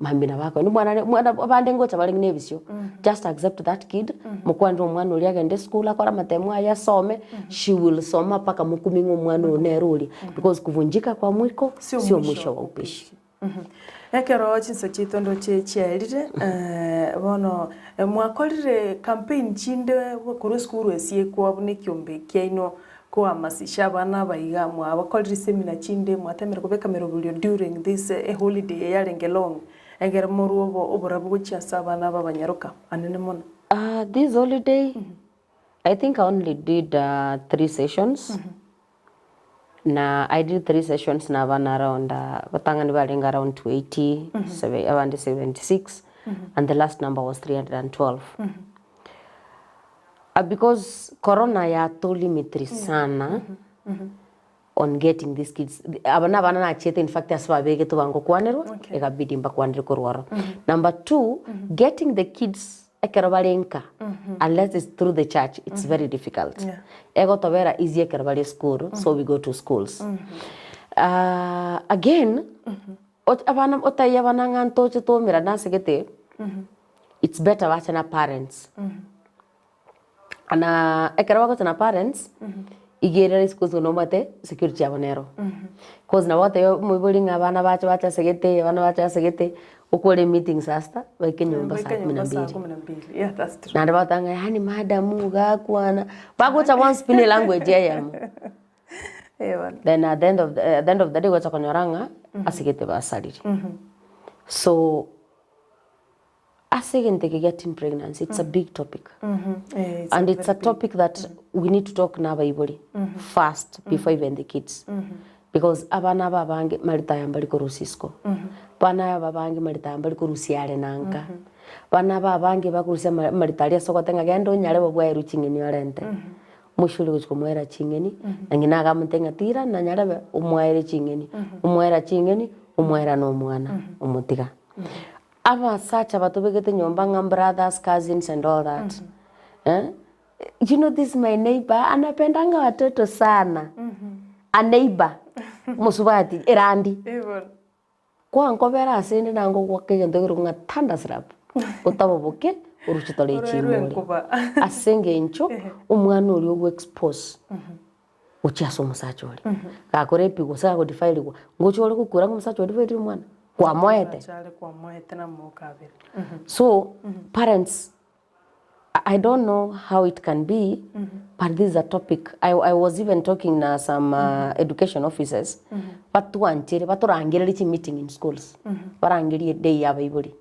[SPEAKER 2] mambia nabo akoenda omwana are omwana abande ngocha bare ng'ina ebisio, just accept that kid, mokwanere omwana oria agende esukuru akore amatemo aye asome, she will soma mpaka mokumie ng'a omwana oyo nere oria, because kuvunjika kwa mwiko sio mwisho wa upishi.
[SPEAKER 1] Ekero chinsa chiaito ndoche chiaerire, bono mwakorire campaign chinde korwa esukuru esiekwa buna ekiombe kiaino kohamasisha abana aba iga, mwabakorire seminar chinde, mwatemire kobeka emeroberio during this eholiday eye yarenge long, egere morwe obo oborabu gochia ase abana aba abanyaroka anene mono.
[SPEAKER 2] This holiday, I think I only did 3 sessions. Na I did 3 sessions na abana around abatang'ani barenge around 280, abande 76 and the last number was 312. Because corona yatolimitiri sana on getting these kids, aba na abana nachiete in fact ase babegetwe bangokwanerwa,
[SPEAKER 1] Okay.
[SPEAKER 2] ekabidi mbakwanere korwa ororo. Number two, getting the kids. ekero bare nka, unless it's through the church, it's very difficult.
[SPEAKER 1] Yeah.
[SPEAKER 2] Egotobera easy ekero bare esukuru, so we go to schools. Again, ot- abana otaiyo abana ng'a ntoche twaumerane ase gete, it's better bache na parents. Na ekero bagocha na parents, iga ere rahisi cause nomanyete security yabo nero. Cause nabo ogotebia omoibori ng'a abana bache bache ase gete, abana bache ase gete, okore emeeting saa sita, baike nyomba saa
[SPEAKER 1] Baike
[SPEAKER 2] kumi na
[SPEAKER 1] nyomba saa
[SPEAKER 2] mbili.
[SPEAKER 1] kumi na mbili. Yeah, that's true.
[SPEAKER 2] Naende bagoteba ng'a yaani madam iga akwana, bagocha bonsi pi na elanguage eyemo.
[SPEAKER 1] Eh bono.
[SPEAKER 2] Then at the end of the, at the end of the day ogocha konyora ng'a ase gete basarire. So. Ase egento eke gia teen pregnancy it's a big topic and it's a topic that we need to talk na abaibori first before even the kids because abana aba abange marito aya mbari korusia isiko, abana aba abange marito aya mbari korusia are na nka, abana aba abange bakorusia ama amarito aria ase ogoteba ng'a genda onyare bwaerwe ching'eni orente, omoisia oria ogochia komoera ching'eni na ng'ina agamotebia ng'a tiira nanyarebe omoere ching'eni, omoera ching'eni omoera na omwana omotiga. Abasacha batobegete nyomba ng'a brothers, cousins and all that eh, you know this my neighbour anapendanga watoto sana, a neighbour omosubati erandi, kwankobera ase inde naye ngogoaka egento ekerokwa ng'a thunderslap, otaboboke oruche tore
[SPEAKER 1] Orwerwe
[SPEAKER 2] echimore.
[SPEAKER 1] enkoba.
[SPEAKER 2] Ase eng'encho omwana oria ogo expose gochia ase omosacha oria. Gakorepigwa gose gagodefirigwa, ngocha ore gokura ng'a omosacha oria bwairire omwana? Kwamoete.
[SPEAKER 1] Achare kwamoete na mokabere.
[SPEAKER 2] So parents I I don't know how it can be but this is a topic I, I was even talking na some education officers batwanchere batorangererie chimeeting in schools barangerie eday ya abaibori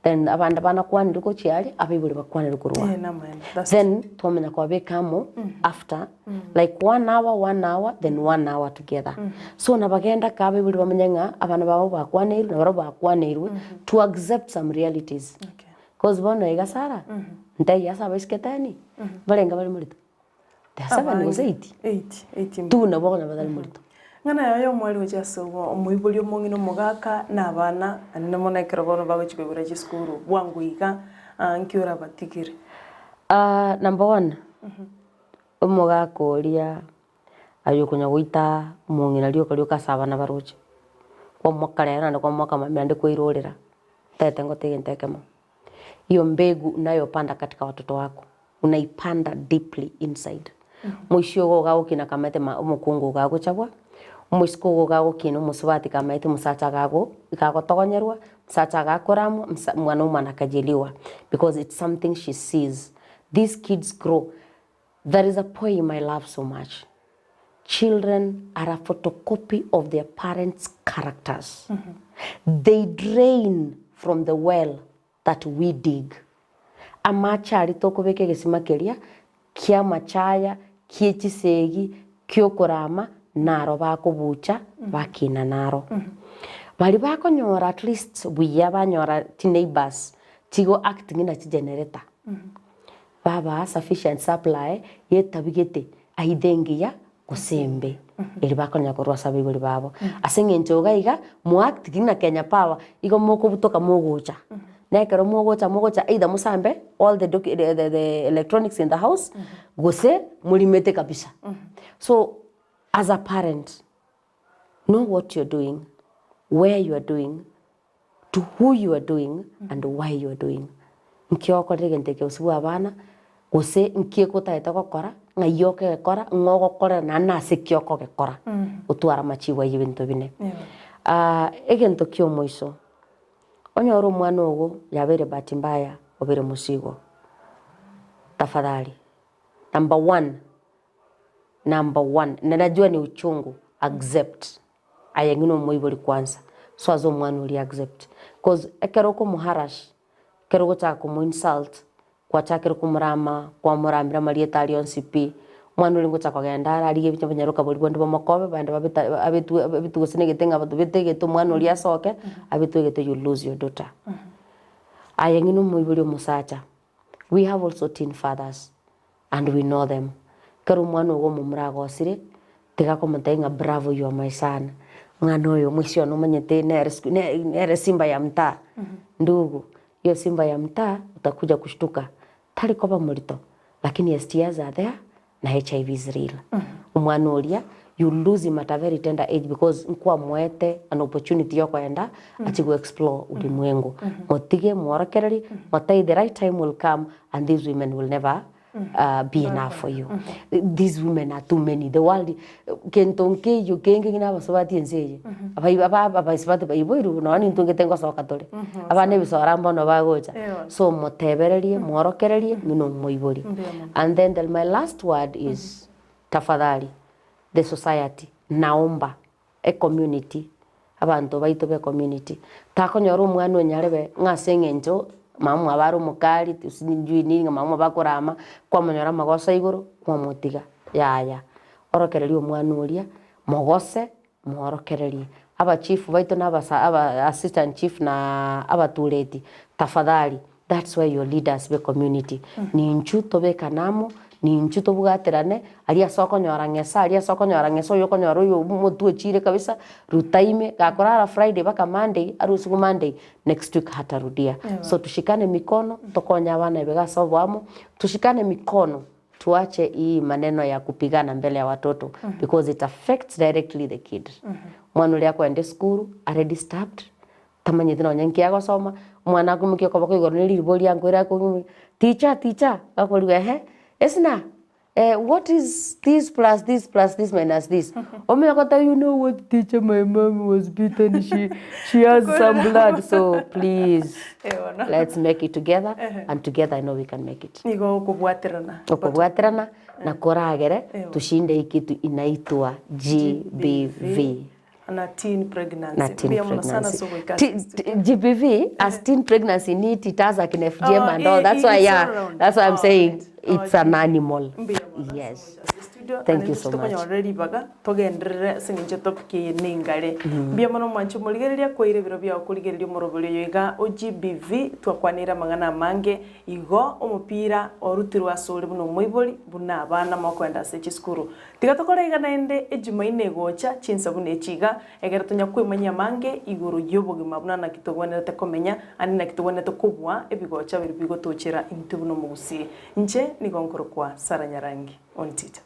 [SPEAKER 2] then abande banakwanire gochia aria abaibori bakwanire korwa
[SPEAKER 1] Eh, namaene. That's
[SPEAKER 2] then twamanya kwabeka amo after like one hour one hour then one hour together so nabagenda ka abaibori bamenye ng'a abana babo bakwaneirwe na barabwo bakwaneirwe to accept some realities
[SPEAKER 1] Okay.
[SPEAKER 2] cause bono iga Sarah ntaiyo ase abaiseke teni barenge bare morito they are seven gose eight
[SPEAKER 1] Eight, eight
[SPEAKER 2] two nabo okonyora batari morito.
[SPEAKER 1] Ng'ana yaye omweri gochia ase omoibori omong'ina omogaka na abana, naende mono ekero bono bagochia koigora chisukuru bwango iga, nki orabatigere?
[SPEAKER 2] Number one, omogaka oria aye okonya goita omong'ina rioka rioka ase abana baroche, kwamoka rero naende kwamoka mambia naende kwairorera, ntagete ngote egento ekemo. Hiyo mbegu unayopanda katika watoto wako, unaipanda deeply inside. Moisia ogo iga agokina kamaete ma omokungu iga agochabwa, omoiseke ogo iga agokina omosubati kamaete omosacha iga ago iga agotogonyerwa, omosacha iga akoramwa, omosa mwanaume anakejeliwa because it's something she sees. These kids grow, there is a poem I love so much, children are a photocopy of their parents characters, they drain from the well that we dig. Amache aria tokobeka egesima keria ki'amachaya, kie chisegi, ki'okorama, naro bakobucha bakina naro. Baria bakonyora at least buya banyora chineighbours chigo act ng'ina chigenerator, babaa sufficient supply yetabigete aidha engiya gose embe, eria bakonyara korwa ase abaibori babo. Ase eng'encho iga iga, moact ng'ina Kenya Power, igo mokobutoka mogocha. Na ekero mogocha mogocha either mosambe all the docu the the the electronics in the house, gose morimete kabisa. So, as a parent, know what you're doing, where you're doing, to who you are doing and why you are doing. Nki ogokorera egento eke gose bwa abana, gose nki ekotagete gokora, ng'ai okegekora, ng'o ogokorera naende nase ki okogekora, otware amachibu aywo ebinto bine. Egento kia omoiso, onyore omwana ogo yabeire bahati mbaya obeire mosigo, tafadhali, number one, number one, na najua ni uchungu, accept. Aye ng'ina omoibori kwanza, so ase omwana oria accept. Coz ekero okomoharash, ekero ogochaka komoinsult, kwachakire komorama, kwamoramera amarieta aria onsi pi, omwana oria ngocha kogenda are arigie ebicha abanyaroka baria bonde bamokobe, baende babeta abetwe abetwe gose na egete ng'a abanto bete egete omwana oria asoke, abetwe egete you lose your daughter. Aye ng'ina omoibori omosacha, we have also teen fathers. And we know them. Ekero omwana ogo omomura agosire, tiga komotebia ng'a bravo you are my son, mwana oyo omoisia one omanyete nere siku ne nere simba ya mtaa, ndugu. Hiyo simba ya mtaa utakuja kushtuka tari koba morito lakini STIs are there na HIV is real. Omwana oria you lose him at a very tender age because nkwamoete an opportunity yokoenda achie go explore ulimwengu. Motige mworokererie motebi the right time will come and these women will never be enough for you. These women are too many. The world kento nkeiyo kenge ng'ina abasubati ense eye. Abai aba abasubati baiboirwe nonya nintwe ngete ngosoka tore. Abana ebisora mbono bagocha. So motebererie, mworokererie, ng'ina omoibori. And then the, my last word is tafadhali the society naomba ecommunity abanto baito be community takonyora omwana onyarebe ng'a ase eng'encho mama mwabo are omokari sijui nini ng'a mama mwabo akorama kwamonyora amagoso igoro kwamotiga yaya. Orokereria omwana oria mogose mworokererie abachief baito na abasa aba assistant chief na abatureti tafadhali that's why your leaders be community ninchu tobekane amo ninchu tobwaterane aria ase okonyora ng'esa aria ase okonyora ng'esa oyo okonyora oyo omotwe ochire kabisa ruta ime gakorara Friday mpaka Monday arusiwe Monday next week hatarudia so tushikane mikono tokonye abana iga ase oboamo tushikane mikono tuache hii maneno ya kupigana mbele ya watoto because it affects directly the kid. Omwana oria akoenda esukuru are disturbed tamanyeti nonya nki agosoma, omwana akoimokia okoboko igoro ne rirubo riankoira akoimokia teacher teacher akorigwa ehe esina what is this plus this plus this minus this omanye goteba you know what teacher my mum was beaten she she has some blood so please let's make it together and together I know we can make it.
[SPEAKER 1] Nigo okobwaterana.
[SPEAKER 2] Okobwaterana na koragere tushinde hii kitu inaitwa GBV.
[SPEAKER 1] Na teen pregnancy.
[SPEAKER 2] Na teen
[SPEAKER 1] Mbuya mono sana
[SPEAKER 2] pregnancy.
[SPEAKER 1] ase ogoika
[SPEAKER 2] Ti-
[SPEAKER 1] ase
[SPEAKER 2] ti- GBV as teen pregnancy need it has akina FGM
[SPEAKER 1] Oh,
[SPEAKER 2] and all. That's why
[SPEAKER 1] it's
[SPEAKER 2] yeah,
[SPEAKER 1] all round.
[SPEAKER 2] that's why I'm
[SPEAKER 1] Oh,
[SPEAKER 2] saying
[SPEAKER 1] right. Oh,
[SPEAKER 2] it's an animal.
[SPEAKER 1] Mbuya mono ase
[SPEAKER 2] Yes.
[SPEAKER 1] ogocha ase studio.
[SPEAKER 2] Thank
[SPEAKER 1] Naende
[SPEAKER 2] you so much.
[SPEAKER 1] tokonyora ribaga togenderere ase eng'encho etopic eye nengare. Mbuya mono mwanche omorigereria kwaire ebiro biao korigereria omorobori oyo iga o GBV twakwaneire amang'ana amange igo omopira orutirwe asore buna omoibori buna abana mokoenda ase chisukuru. Tiga tokore iga naende Ejumaine egocha chinsa buna echi iga, ekero tonya kwemanyia amange igoro y'obogima buna naki togwenerete komenya, ande naki togwenerete kobua ebigocha biria bigotochera intwe buna omogusii. Inche nigo nkorokwa Sarah Nyarangi Ontita.